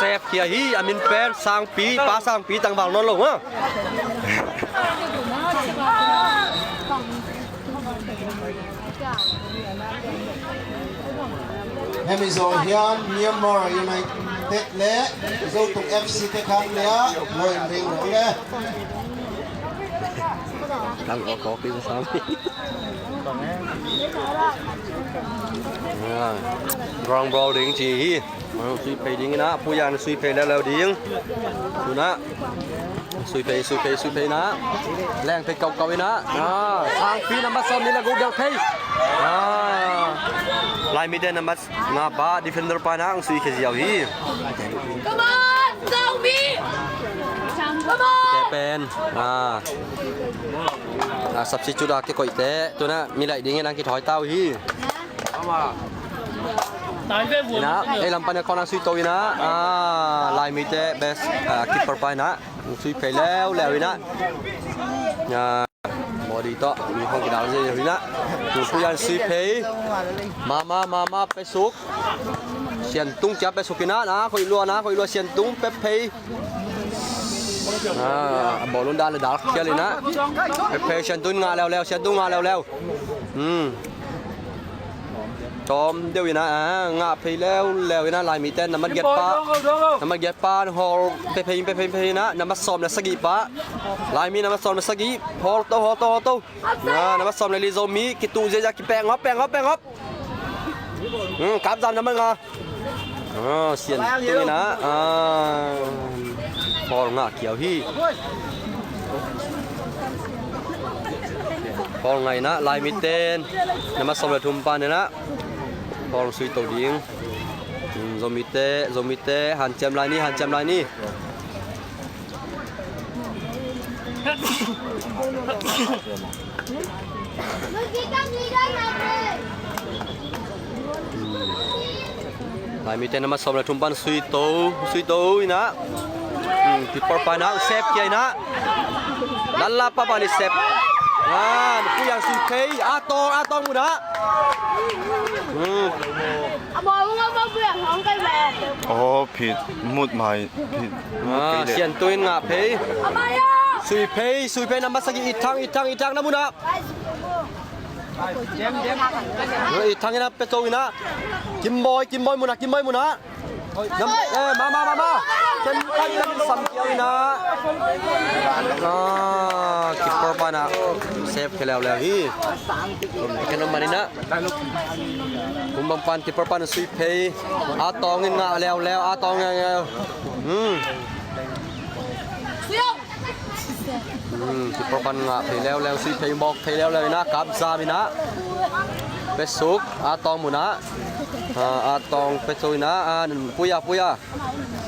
Save khia hi, a min pen Sangpi, Pa Sangpi, tangval nawn lo ha. Hemi zawh hian Myanmar United le Zotung F C te khan le a lo in ring lo le. Tang ko ko pi sa. Ground ball ding chi hi. Sui phei ding ina, Puyan sui phei leuleu ding. Tuna sui phei, sui phei, sui phei ina. Leng phei kau kau ina. Ah, Sangpi nambat sawm ni le guk deuh phei. Ah, Laimite nambat nga pa defender pa ina ang sui khia ziau hi. Come on, Sangpi. Come on. Te pen. Ah. Ah, substitute a kikoih te. Tuna mi laih ding ina ang kithawi tau hi. Ina, ei lam pan a corner sui to ina, ah, Laimite best, ah, keeper pa ina, sui phei leuleu ina. Ah, body tawh, mi khong kidal zia ina. Puyan sui phei. Mama, mama, Pesuk. Siantung kia Pesuk ina, na, koih lua na, koih lua Siantung, pe phei. Ah, bawlun dal le dal khial ina. Pe phei Siantung ngah leuleu, Siantung ngah leuleu. Hmm. Tawm deuh ina, ah, ngah phei leuleu ina, Laimite nambat giat pa. Nambat giat pa, hawl, pe phei, pe phei, pe phei ina, nambat sawm le sagih pa. Laimi nambat sawm le sagih, hawl to, hawl to, hawl to. Ah, nambat sawm le li Zomi, kituh ziazia, kipeng hop, peng hop, peng hop. Hmm, Kap Zam nambat nga. Ah, Siantung ina, ah, ball ngah kiau hi. Ball ngah ina, Laimite nambat sawm le thum pa ina. Ball sui to ding. Hmm, Zomite, Zomite, hanciam lai ni, hanciam lai ni. Laimite nambat sawm le thum pan sui to, sui to ina. Hmm, keeper pa ina, save kia ina. Lala pa pa ni save. Ah, Puyan sui phei, Atawng, Atawng muna. Hmm. Oh, phit, mut mai, phit, mut. Ah, kei le. Siantung in ngah phei. Sui phei, sui phei, nambat sagih, Ithang, Ithang, Ithang na muna. Ithang ina, Peso ina. Kimboi, Kimboi muna, Kimboi muna. Nam, eh, mama, mama. Ken, ken, ken, sam kiau ina. Ah, keeper pa ina. Save khia leuleu hi. Ken om man ina. Kum bang pan keeper pan sui phei. Atawng in ngah leuleu, Atawng in ngah leuleu. Hmm. Hmm, keeper pan ngah phei leuleu, sui phei bawk phei leuleu ina, Kap Zam ina. Pesuk, Atawng muna. Ah, Atawng Pesuk ina, ah, Puya, Puya.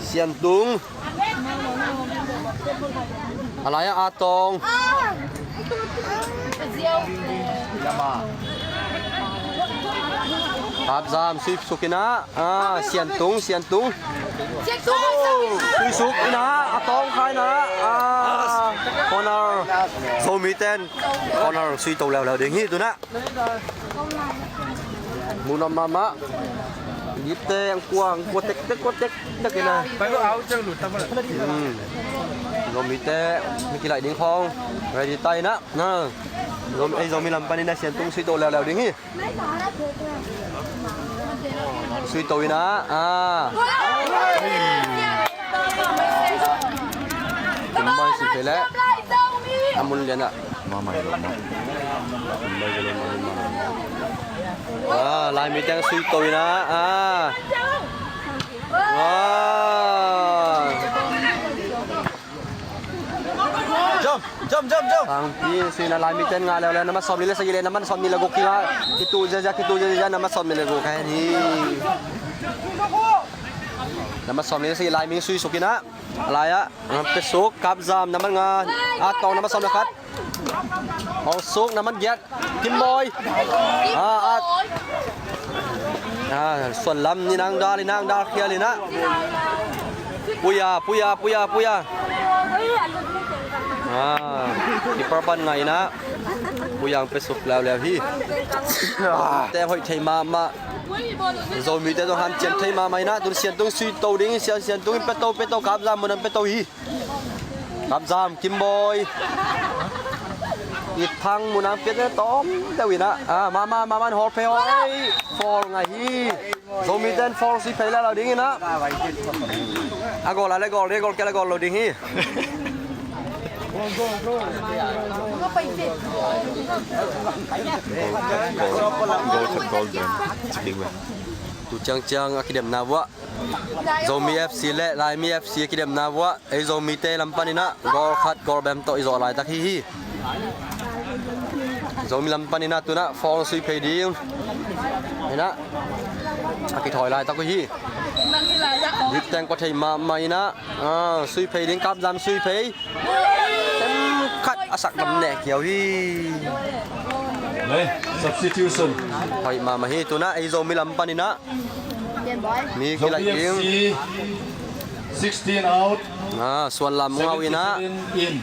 Siantung. A lai-ah Atawng. Kap Zam, sui suk ina, ah, Siantung, Siantung. Sui suk ina, Atawng khai ina, ah, corner. Zomiten corner sui to leuleu ding hi tuna. Munam mama. Gipte ang kuang, kuatek, tek, kuatek, tek ina. Hmm. Zomite, mi kilai ding khong. Ready ta ina. Na. Zomi, eh, Zomi lam pan ina Siantung sui to leuleu ding hi. Sui to ina. Ah. Kum mai si pele. Amun liana. Ah, Laimi teng sui to ina. Ah. Wah. Jump, jump, jump, jump. Tangpi sui ina, Laimi ten ngah leuleu, nambat sawmnih le sagih le nambat sawmnih le guk kingah. Kitu ziazia, kitu ziazia, nambat sawmnih le guk khen hi. Nambat sawmnih le sagih Laimi sui suk ina. A lai-ah, ah, pe suk, Kap Zam, nambat nga, Atawng, nambat sawm le khat. Hong suk, nambat giat, Kimbawi. Ah, ah. Ah, Suan Lam, ni nang dal, ni nang dal, khial ina. Puya, puya, puya, puya. Ah, keeper pan ngah in ah. Puya ang pe suk leuleu hi. Ah, teng hoih thei mahmah. Zomite zong hanciam thei mahmah in ah. Tun Siantung sui to ding, Sian, Siantung in pe to, pe to, Kapzam mun ah pe to hi. Kapzam, Kimboy. I Thang mun ah pe to, tawm deuh in ah. Ah, mahmah, mahmah, hawr phei hawr. Ei, foul ngah hi. Zomite'n foul sui phei leuleu ding in ah. A goal a le goal ding, goal kia le goal lo ding hi. Goal khat goal bem. Tu ciangciang a kidemna vuah Zomi F C le Laimi F C a kidemna vuah ei Zomite lam pan in ah goal khat goal bem tawh i zawh laitak hi hi. Zomi lam pan in ah tun ah foul sui phei ding in ah a kithawi laitak uh hi. Dipteng kua thei mahmah in ah, ah, sui phei ding, Kapzam sui phei. Tem khat a sak lam neh kiau hi. Substitution. Hoih mahmah hi. Tun ah ei Zomi lam pan in ah mi kilaih ding. Sixteen out. Ah, Suan Lam ngau in ah. Seventy-seven in.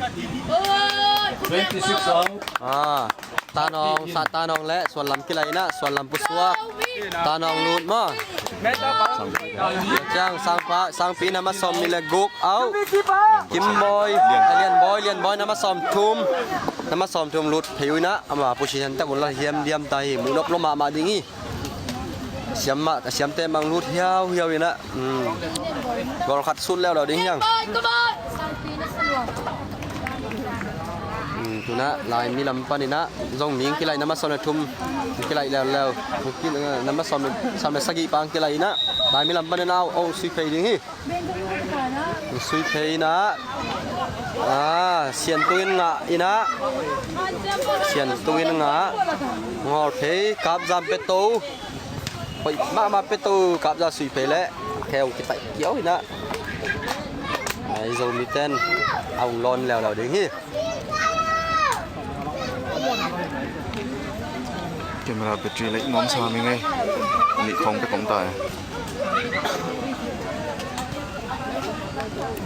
Twenty-six out. Ah, Tanong, Sa Tanong le Suan Lam kilaih in ah, Suan Lam pusuak. Tanong lut maw. Ciang Sangpa, Sangpi nambat sawm nih le guk, au. Kimboy, Lianboy, Lianboy nambat sawm thum. Nambat sawm thum lut phei uh in ah, ama position tak un la hiam diam ta hi, muh nop lo mahmah ding hi. Siam mah, siamte mang lut hiauhiau in ah. Hmm. Goal khat sut leuleu ding hiang. Hmm, tun ah Laimi lam pan in ah zong mi kilaih nambat sawm le thum kilaih leuleu. Ki-, nambat sawm le, sawm le sagih pa kilaih in ah Laimi lam pan in ah au, au sui phei ding hi. Sui phei in ah. Ah, Siantung in ngah in ah. Siantung in ngah. Ngawr phei, Kapzam pe to. Hoih mahmah pe to, Kapzam sui phei leh. Kheu kitai kiau in ah. Ai, Zomite'n a hong lawn leuleu ding hi. Camera battery lei nuam sa mi ngei. Nih khong pe kong ta e.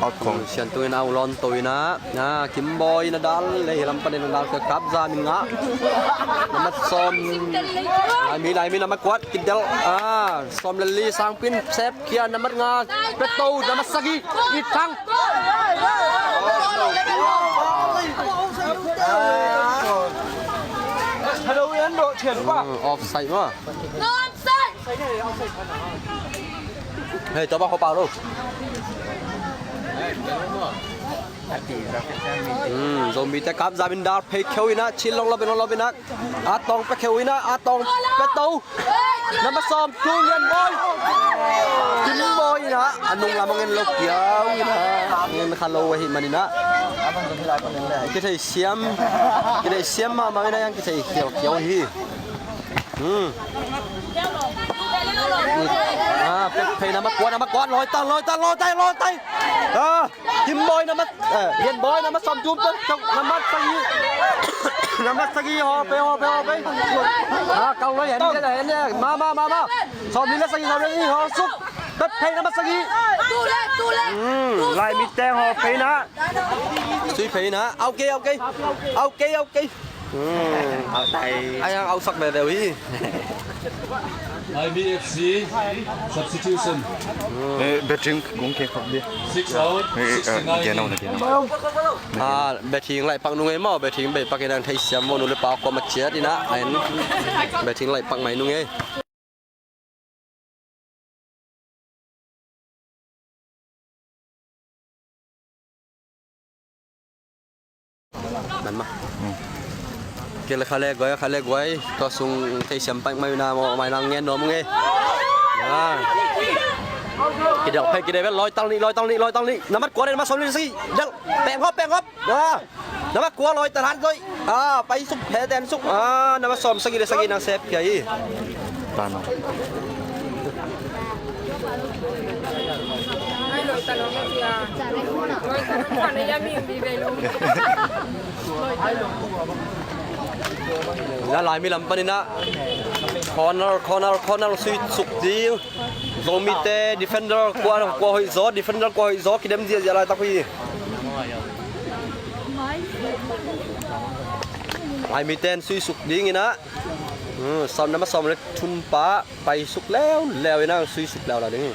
Out khong. Siantung in a hong lawn to in ah. Na, Kimboy na dal lei lam pan in na dal ka Kapzam in ngah. Nambat sawm. Laimi, Laimi nambat kuat. Kidel. Ah, sawm le li Sangpi in sep. Kia nambat nga, pe to, nambat sagih, I Thang. Hmm, offside maw. Hei, tua bang ko pa lo. Hmm, Zomite Kapzam in dal phei kheu in ah, chin long lo ben long lo ben ah. A Tawng pe kheu in ah, A Tawng pe to. Nambat sawm thum Lianboy. Kimboy in ah, a nung lam a ngen lo kiau in ah. Ngen kha lo ahih man in ah. Kithei siam, kithei siam mahmah in ah, yang kithei kiau kiau hi. Hmm. Ah, pe phei nambat kua, nambat kua, lawi ta, lawi ta, lawi ta, lawi ta. Ah. Kimboy nambat, eh, Lianboy nambat sawm thum pe, nambat sagih. Nambat sagih, haw phei, haw phei, haw phei. Ah, kau lo, hen, hen, hen, ma, ma, ma, ma. Sawm nih le sagih, sawm nih le sagih, haw suk. Pe phei nambat sagih. Hmm, Laimi teng haw phei na. Sui phei na. Okay, okay. Okay, okay. Hmm. Ai, ang ausak veve uh hi. I B F C substitution. Eh, batting kong khe khop di. Six out, eh, eh, sixty-nine. Gen out na, gen out. Ah, batting laih pak nung ei maw, batting bei pak in ang thei siam maw, nu le pa kua ma ciat in ah, ain batting laih pak mai nung ei. Nan mah. Hmm. Kile khale guai, khale guai. Tua sung thei siam pai mai na mo, mai nang ngen nom nge. Ah. Kidel phei, kidel phei, lawi tal nih, lawi tal nih, lawi tal nih. Nambat kua le nambat sawm le sagih. Del, peng hop, peng hop. Ah. Nambat kua lawi tal han zoi. Ah, pai suk, phe ten suk. Ah, nambat sawm sagih le sagih nang sep kia hi. Tano. Na Laimi lam panin ah. Corner, corner, corner, sui suk ding. Zomite defender kua, kua hoih zaw, defender kua hoih zaw, kidem ziahziah laitak uh hi. Laimite in sui suk ding in ah. Hmm, sawm, number sawm le thum pa pai suk leuleu in ah, sui suk leuleu ding hi.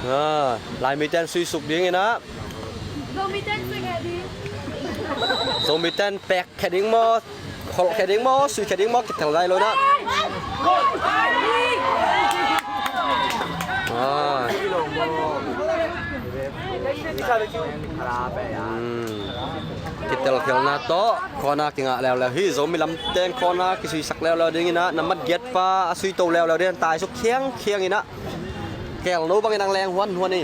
Ah, Laimite in sui suk ding in ah. Zomite in sui khia ding. Zomite in pek khia ding maw, kholh khia ding maw, sui khia ding maw, kitel nai lo in ah. Ah. Hmm. Kitel khialhna tawh corner kingah leuleu hi. Zomi lamte in corner kisuisak leuleu ding in ah, number giat pa a sui to leuleu ding, tai suk khiangkhiang in ah. Kel no bangin ang leng huanhuan hi.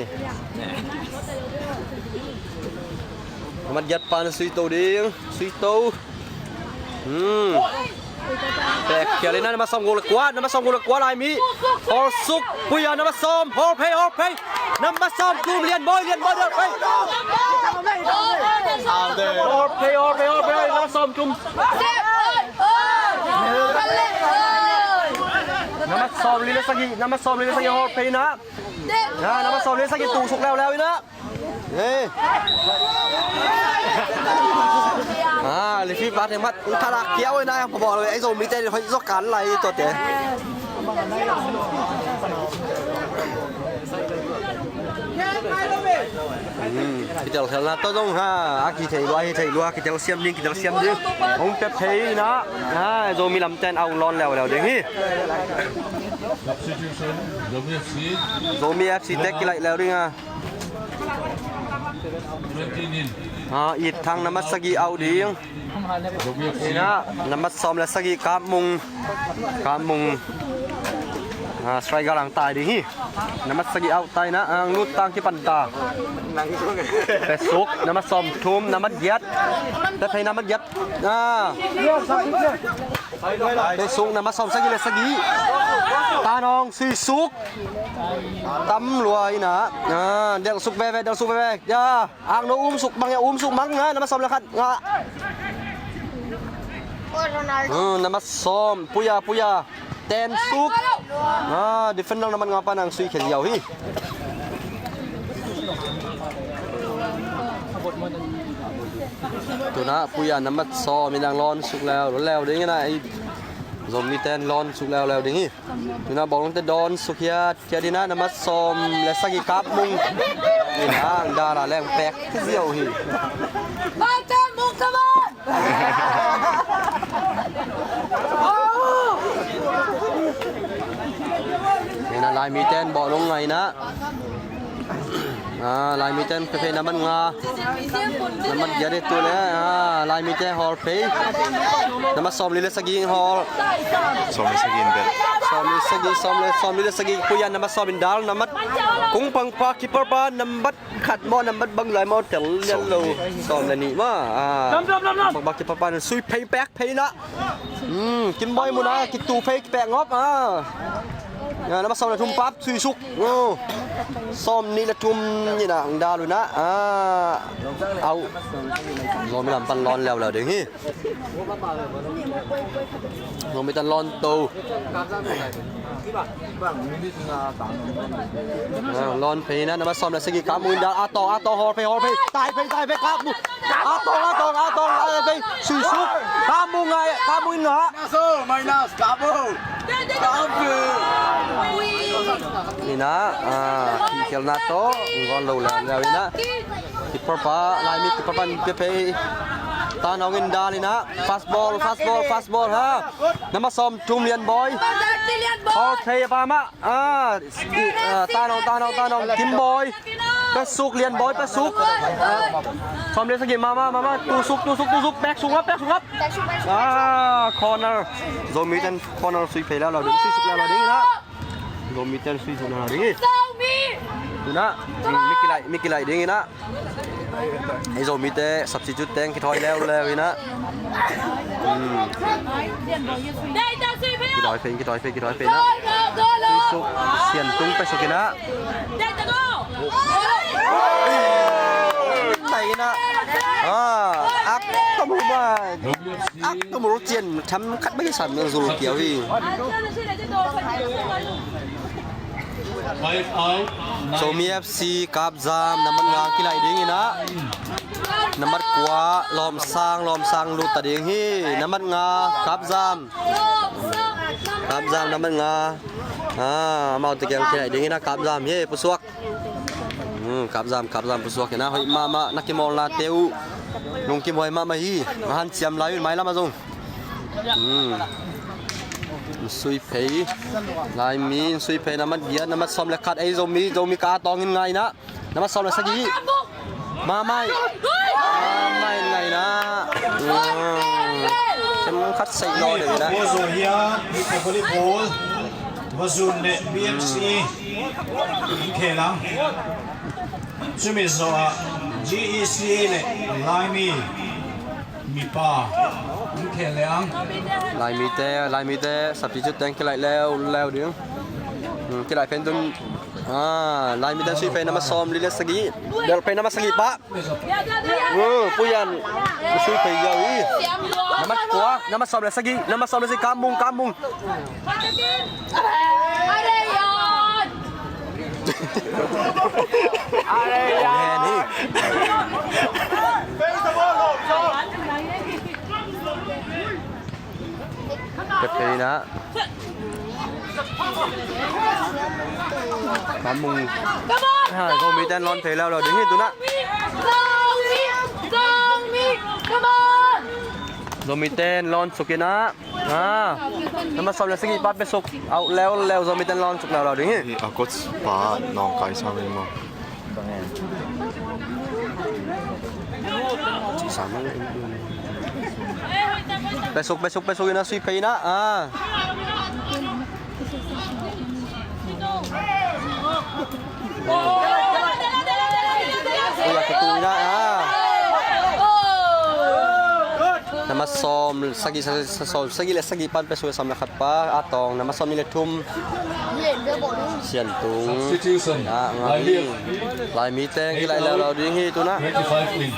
Number giat pa na sui to ding, sui to. Hmm. Pek khial in ah, number sawm guk le kua, number sawm guk le kua Laimi. Hawl suk, Puya, number sawm, hawl phei, hawl phei. Number sawm thum, Lianbawi, Lianbawi, hawl phei. Hawl phei, hawl phei, hawl phei, number sawm thum. Number sawm li le sagih, number sawm li le sagih hawl phei in ah. Ah, number sawm li le sagih tu suk leuleu in ah. Hey. Ah, lifi pa te mat thalak kiau in ah, pa bawl ei Zomite hoih zaw kan lai tuate. Hmm, kitel khialhna tawh zong ha, a kithei lua, hi thei lua, kitel siam ding, kitel siam ding. Hong pia phei in ah, ah, Zomi lamte in a hong lawn leuleu ding hi. Zomi F C te kilaih leu ding a. Ah, It Thang number sagih out ding. In ah, number sawm le sagih Kap Mung. Kap Mung. Ah, striker ang tai ding hi. Number sagih out tai in ah, ang lut tang kipan ta. Pesuk, number sawm thum, number giat. Te phei number giat. Ah. Pesuk, number sawm sagih le sagih. Tan Hong, sui suk. Tam lua in ah. Ah, delh suk veve, delh suk veve. Ya. Ang no um suk mang ya, um suk mang na, number sawm le khat nga. Hmm, number sawm, Puya, Puya. Ten suk. Ah, defender number nga pa nang sui khen yau hi. Tu in ah Puya number sawm in ang lawn suk leuleu ding in ah. Zomite in lawn suk leuleu ding hi. Tu in ah bawlungte dawn suk hiat hiat in ah, number sawm le sagih Kap Mung. In ah, ang dal a leng pek ziau hi. Kap Mung, come on! In ah, Laimite in bawlung ngai in ah. Ah, Laimite in pia phei number nga. Number giat hi tu le, ah, Laimite hawl phei. Number sawm li le sagih hawl. Sawm le sagih in bel. Sawm le sagih, sawm le, sawm li le sagih, Puya number sawm in dal, number kung pang pa, keeper pa, number khat maw, number bang lai maw, tel lian lo. Sawm le nih maw. Ah. Kung pang pa, keeper pa, sui phei pek phei na. Hmm, Kimboy mun ah kitu phei kipek ngop ah. Ya, number sawm le thum pap sui suk. Oh. Sawm nih le thum in ah ang dal un ah. Ah. Au. Zomi lam pan lawn leuleu ding hi. Zomi tan lawn to. Ah, lawn phei na, number sawm le sagih Kap Mung in dal, a tawng, a tawng, hawl phei, hawl phei, tai phei, tai phei, Kap Mung. A tawng, a tawng, a tawng, a tawng, sui suk. Kap Mung ngai, Kap Mung in ngah. Minus, minus, Kap Mung. Kap Mung. In ah, ah, kikhelna tawh, ngon lo leuleu in ah. Keeper pa, Laimi keeper pa in pia phei. Tan Hong in dal in ah. Fast ball, fast ball, fast ball ha. Number sawm thum Lianbawi. Hawl phei a pa mah. Ah, i, ah, Tan Hong, Tan Hong, Tan Hong. Kimboy. Pia suk, Lianbawi, pia suk. Ah, sawm le sagih, mama, mama. Tu suk, tu suk, tu suk. Pek suk ngap, pek suk ngap. Ah, corner. Zomi ten corner sui phei leuleu ding, sui suk leuleu ding in ah. Zomi ten sui suk leuleu ding. Tu in ah. Mi kilaih, mi kilaih ding in ah. Ei Zomite substitute teng kithawi leuleu in ah. Hmm. Kithawi phei, kithawi phei, kithawi phei in ah. Suk, Sian Tung pia suk in ah. Tai in ah. Ah, a Ak ka mu ba. Ak ka mu cian tham khat ba hi sam yang zul kiau hi. Zomi F C Kapzam nambat nga kilai ding hi na. Nambat kua Lawmsang, Lawmsang lut ta ding hi. Nambat nga Kapzam. Kapzam nambat nga. Ah, amau te kiang kilai ding hi na Kapzam hi pusuak. Hmm, Kapzam, Kapzam pusuak hi na, hoih mahmah na kimawlna te uh. Lungkim huai mahmah hi. A hanciam lai uh in mailam ah zong. Hmm. Sui phei. Laimi in sui phei nambat giat, nambat sawm le khat ei Zomi, Zomi ka tawng in ngai na. Nambat sawm le sagih. Mamai. Mamai ngai na. Hmm. Sem khat sei lo de na. Volleyball. Vazun le B M C. An khel ang. Cumi zawh ah G E C A le Laimi mipa an khel le ang. Laimite, Laimite substitute teng kilai leuleu ding. Hmm, kilai pen tun. Ah, Laimite sui pen nambat sawm li le sagih. Bel pen nambat sagih pa. Uh, Puyan. Sui phei yau hi. Nambat kua, nambat sawm le sagih, nambat sawm le sagih, Kamung, Kamung. Ka phei na. Kamung. Ha, Zomi ten lawn phei leuleu ding hi tun ah. Zomi ten lawn suk in ah. Ah. Nambat sawm le sagih pa pe suk. Au leuleu Zomi ten lawn suk leuleu ding hi. Hi a coach pa nawngkai sa mai maw. Pe suk, pe suk, pe suk in ah sui phei in ah. Ah. Ui, a kitu in ah, ah. Nambat sawm sagih, sa-, sa-, sawm sagih le sagih pan pe suk sawm le khat pa a tawng, nambat sawm nih le thum. Siantung. Substitution. Ah, nga Laimi. Laimi teng kilai leuleu ding hi tun ah. Twenty-five in.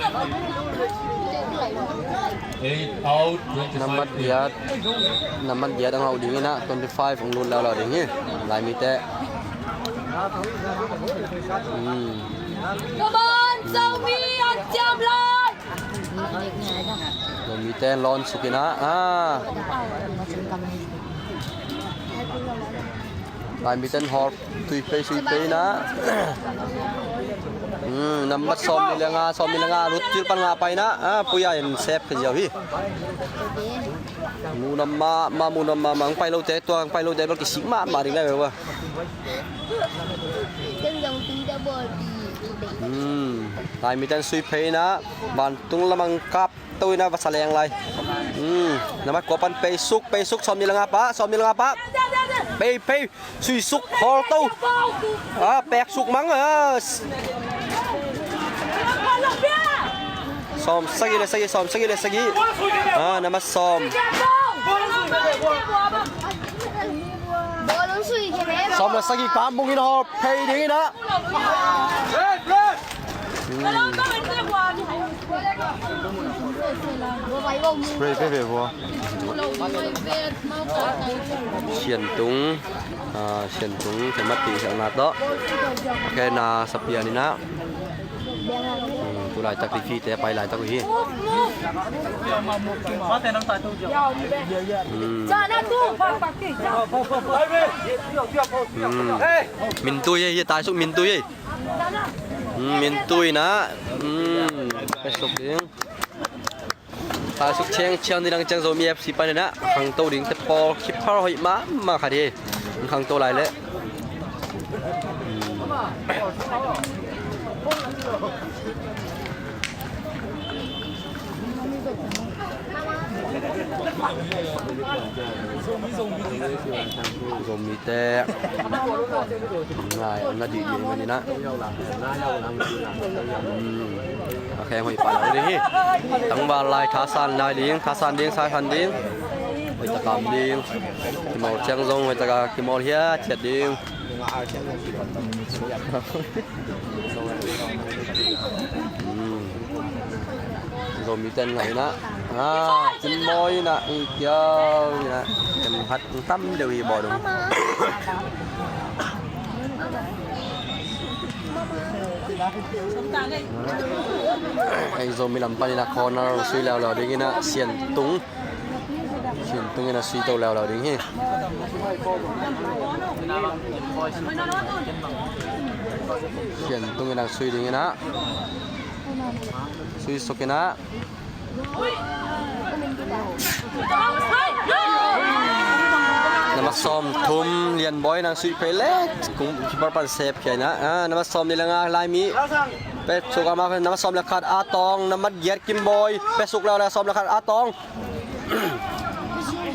Eight out, twenty-five in. Nambat giat. Nambat giat ang hau ding in ah, twenty-five ang lut leuleu ding hi. Laimite. Hmm. Come on, Zomi, an ciam lai. Zomi ten lawn suk in ah. Ah. Laimi ten hawr tui phei, sui phei in ah. Hmm, nambat sawm nih le nga, sawm nih le nga, lut cil pan nga pai in ah. Ah, Puya in sep ka ziau hi. Mu nam ma, ma mu nam ma, ma ang pai lo te, tua ang pai lo te, bal kisik ma, ma ding lai ba. Hmm, Laimi ten sui phei in ah, vantung lam ang kap to in ah va sa leng lai. Hmm, nambat kua pan pe suk, pe suk, sawm nih le nga pa, sawm nih le nga pa. Phei, phei. Sui suk, hawl to. Ah, pek suk mang, ah. Sawm sagih le sagih, sawm sagih le sagih. Ah, nambat sawm. Sawm le sagih Kamung in hawl phei ding in ah. Hmm. Spray pe pe vua. Siantung, ah, Siantung, Sian Mat tih siang na tawh. Khe na Sapian in ah. Hmm, tu laitak referee te pai laitak uh hi. Hmm. Hmm. Min tui ei, hi tai suk min tui ei. Hmm, min tui in ah. Hmm, pe suk ding. Taisuk ciang ciang ding nang ciang Zomi F C panin ah khangto dingte pawl khipha hoih mahmah khat hi. Khangto lai leh Zomite ngai na dih dih manin ah. Hmm. A kheng hoih pah lo ding hi. Tangval lai thasan lai ding, thasan ding, saisan ding. Hoih takam ding. Kimawl ciang zong hoih taka kimawl hiathiat ding. Hmm. Zomi ten ngaih inah, ah, Kim Bawi inah, i kiau inah, kem khat tam deuh hi bawl dong. Ei Zomi lam pan inah corner sui leuleu ding inah, Sian Tung. Sian Tung inah sui to leuleu ding hi. Sian Tung inah sui ding inah. Sui suk inah. Nambat sawm thum Lian Bawi inah sui phei leh. Kung keeper pan sep khia inah. Ah, nambat sawm nih le nga Laimi. Pe suk a ma, nambat sawm le khat A Tawng, nambat giat Kim Bawi. Pe suk leuleu, sawm le khat A Tawng.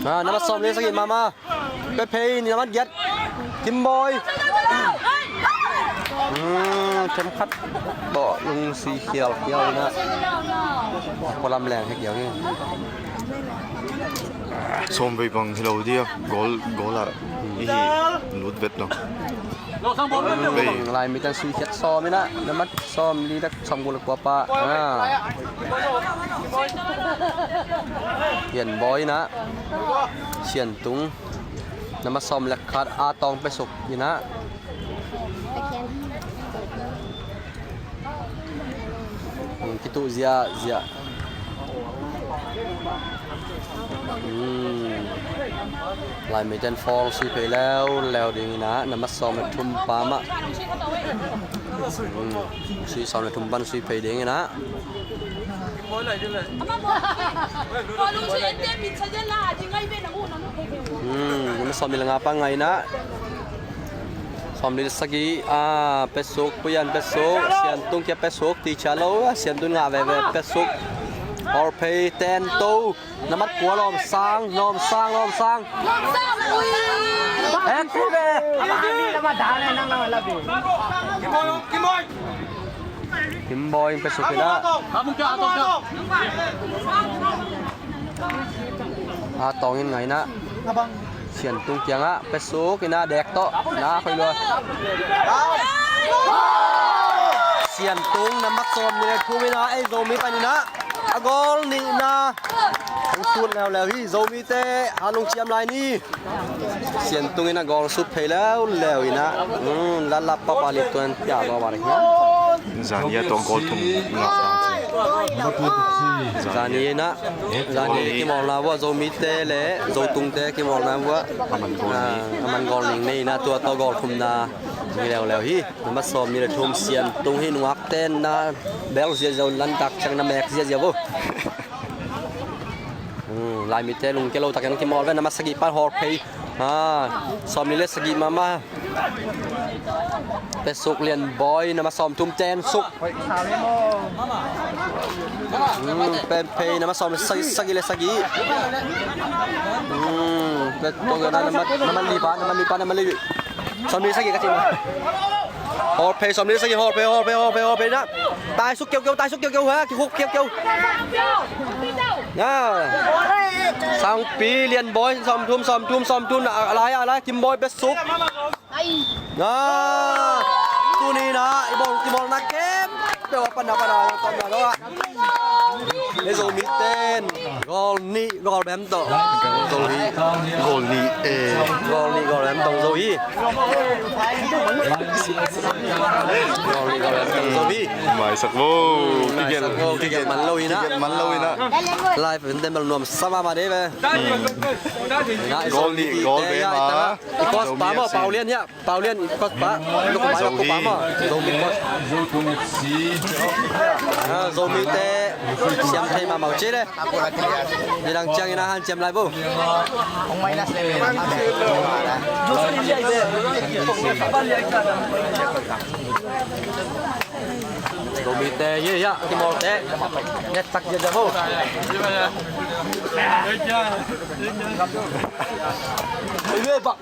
Ah, nambat sawm le sagih mama. Pe phei, nambat giat Kim Bawi. Hmm, kem khat tawh lungsi khialkhial inah. Pualam leng hek hiau hi. Sawm vei bang hi lo dia, goal, goal ah i hi lut vet lo. Laimi ten sui khiat sawm inah, nambat sawm li dak sawm guk le kua pa. Ah. Lian Bawi inah. Sian Tung. Nambat sawm le khat A Tawng pe suk inah. Kituh ziahziah. Hmm. Laimi ten foul sui phei leuleu ding inah, nambat sawm le thum pa mah. Hmm. Sui sawm le thum pan sui phei ding inah. Hmm, nambat sawm le nga pa ngaih inah. Sawm le sagih, ah, pe suk, Puyan pe suk, Sian Tung kia pe suk, ti chia lo, ah, Sian Tung ngah veve pe suk. Hawlphei ten to, nambat kua Lawm Sang, Lawm Sang, Lawm Sang. Hek hi ve. Kim Bawi in pe suk inah. A Tawng in ngaih inah. Sian Tung kiangah pe suk inah, dek tawh na khoi lua. Sian Tung nambat sawm nih le thum inah, ei Zomi pan inah a goal nihna hong sut leuleu hi. Zomite a lungciam lai ni. Sian Tung inah goal sut phei leuleu inah. Hmm, latlap papa li tuan pia bawa bawa hi. Zani a tawh goal thum ngah ta ci. Zani inah, zani kimawlna vua, Zomite le Zotungte kimawlna vua. A man goal nih. Ah, a man goal nih nei inah, tua tawh goal thumna hi leuleu hi. Nambat sawm nih le thum Sian Tung hi, nungak ten na bel ziahziah un, lantak ciang na mek ziahziah vo. Hmm, Laimite lungkia lo takin kimawl ve, nambat sagih pan Hawlphei. Ah, sawmli le sagih mahmah. Pe suk Lian Bawi, nambat sawmthum ten suk. Hmm, Pen Phei, nambat sawm sagih, sagih le sagih. Hmm, pe to na nambat, nambat li pa, nambat li pa, nambat li. Sawmli sagih ka ci ma. Hawlphei, sawmli sagih, Hawlphei, Hawlphei, Hawlphei, Hawlphei na. Tai suk kiaukiau, tai suk kiaukiau ha, kikhuk kiaukiau. Na. Sangpi, Lian Bawi, sawmthum, sawmthum, sawmthum, a lai, a lai, Kim Bawi, pe suk. Na. Tuni na, i bawl, i bawlna khempeuh a pan na, pan na, pan na, pan na. Ni Zomi ten. Goal nih, goal bem tawh. Zo hi. Goal nih, eh. Goal nih, goal bem tawh zo hi. Goal nih, goal bem tawh zo hi. Maisak vo. Hmm, maisak vo. Kigelh, kigelh man lo hi na. Kigelh man lo hi na. Live in den bel nuam sa mahmah dei ve. Hmm. Goal nih, goal bem a. I coach pa maw, Pau Lian hiah. Pau Lian i coach pa, lukpa, lukpa maw. Zomi coach. Ah, Zomite siam thei mahmah uh ci le. Nidang ciangin a hanciam lai bo. Zomite, ye, ya, kimawlte. Net tak je, je bo. Ye, ba.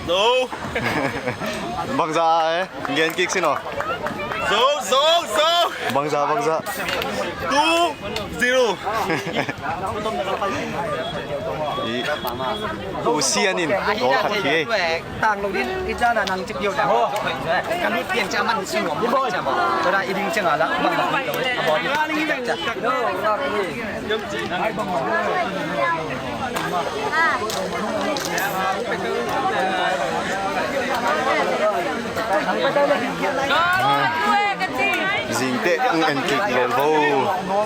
Zo. Bangza eh. Gen kik sin aw. Zo, zo, zo. Bangza, bangza. Two zero. I, U Sian in goal khat hi. Tang lo din, i chan a nang cik yo da. Ka lut pian cha man sung om cha ma. Tua da i ding chang a la, bang bang lo. A bawm. Zingteh ung en kik lel vo.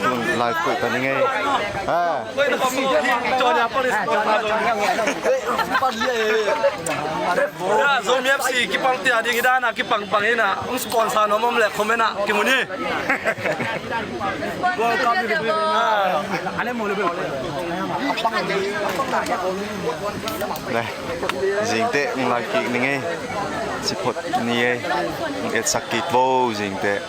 Tun live koih ta ning ei. Ha. Ya, Zomi F C kipang tia ding i dan a kipang pang in a, ung sponsor nuam om leh comment ah kimu ni. World Cup ni. Ah. Ne, zingteh ung live kik ning ei. Support ni ei. Ung etsak kik vo zingteh.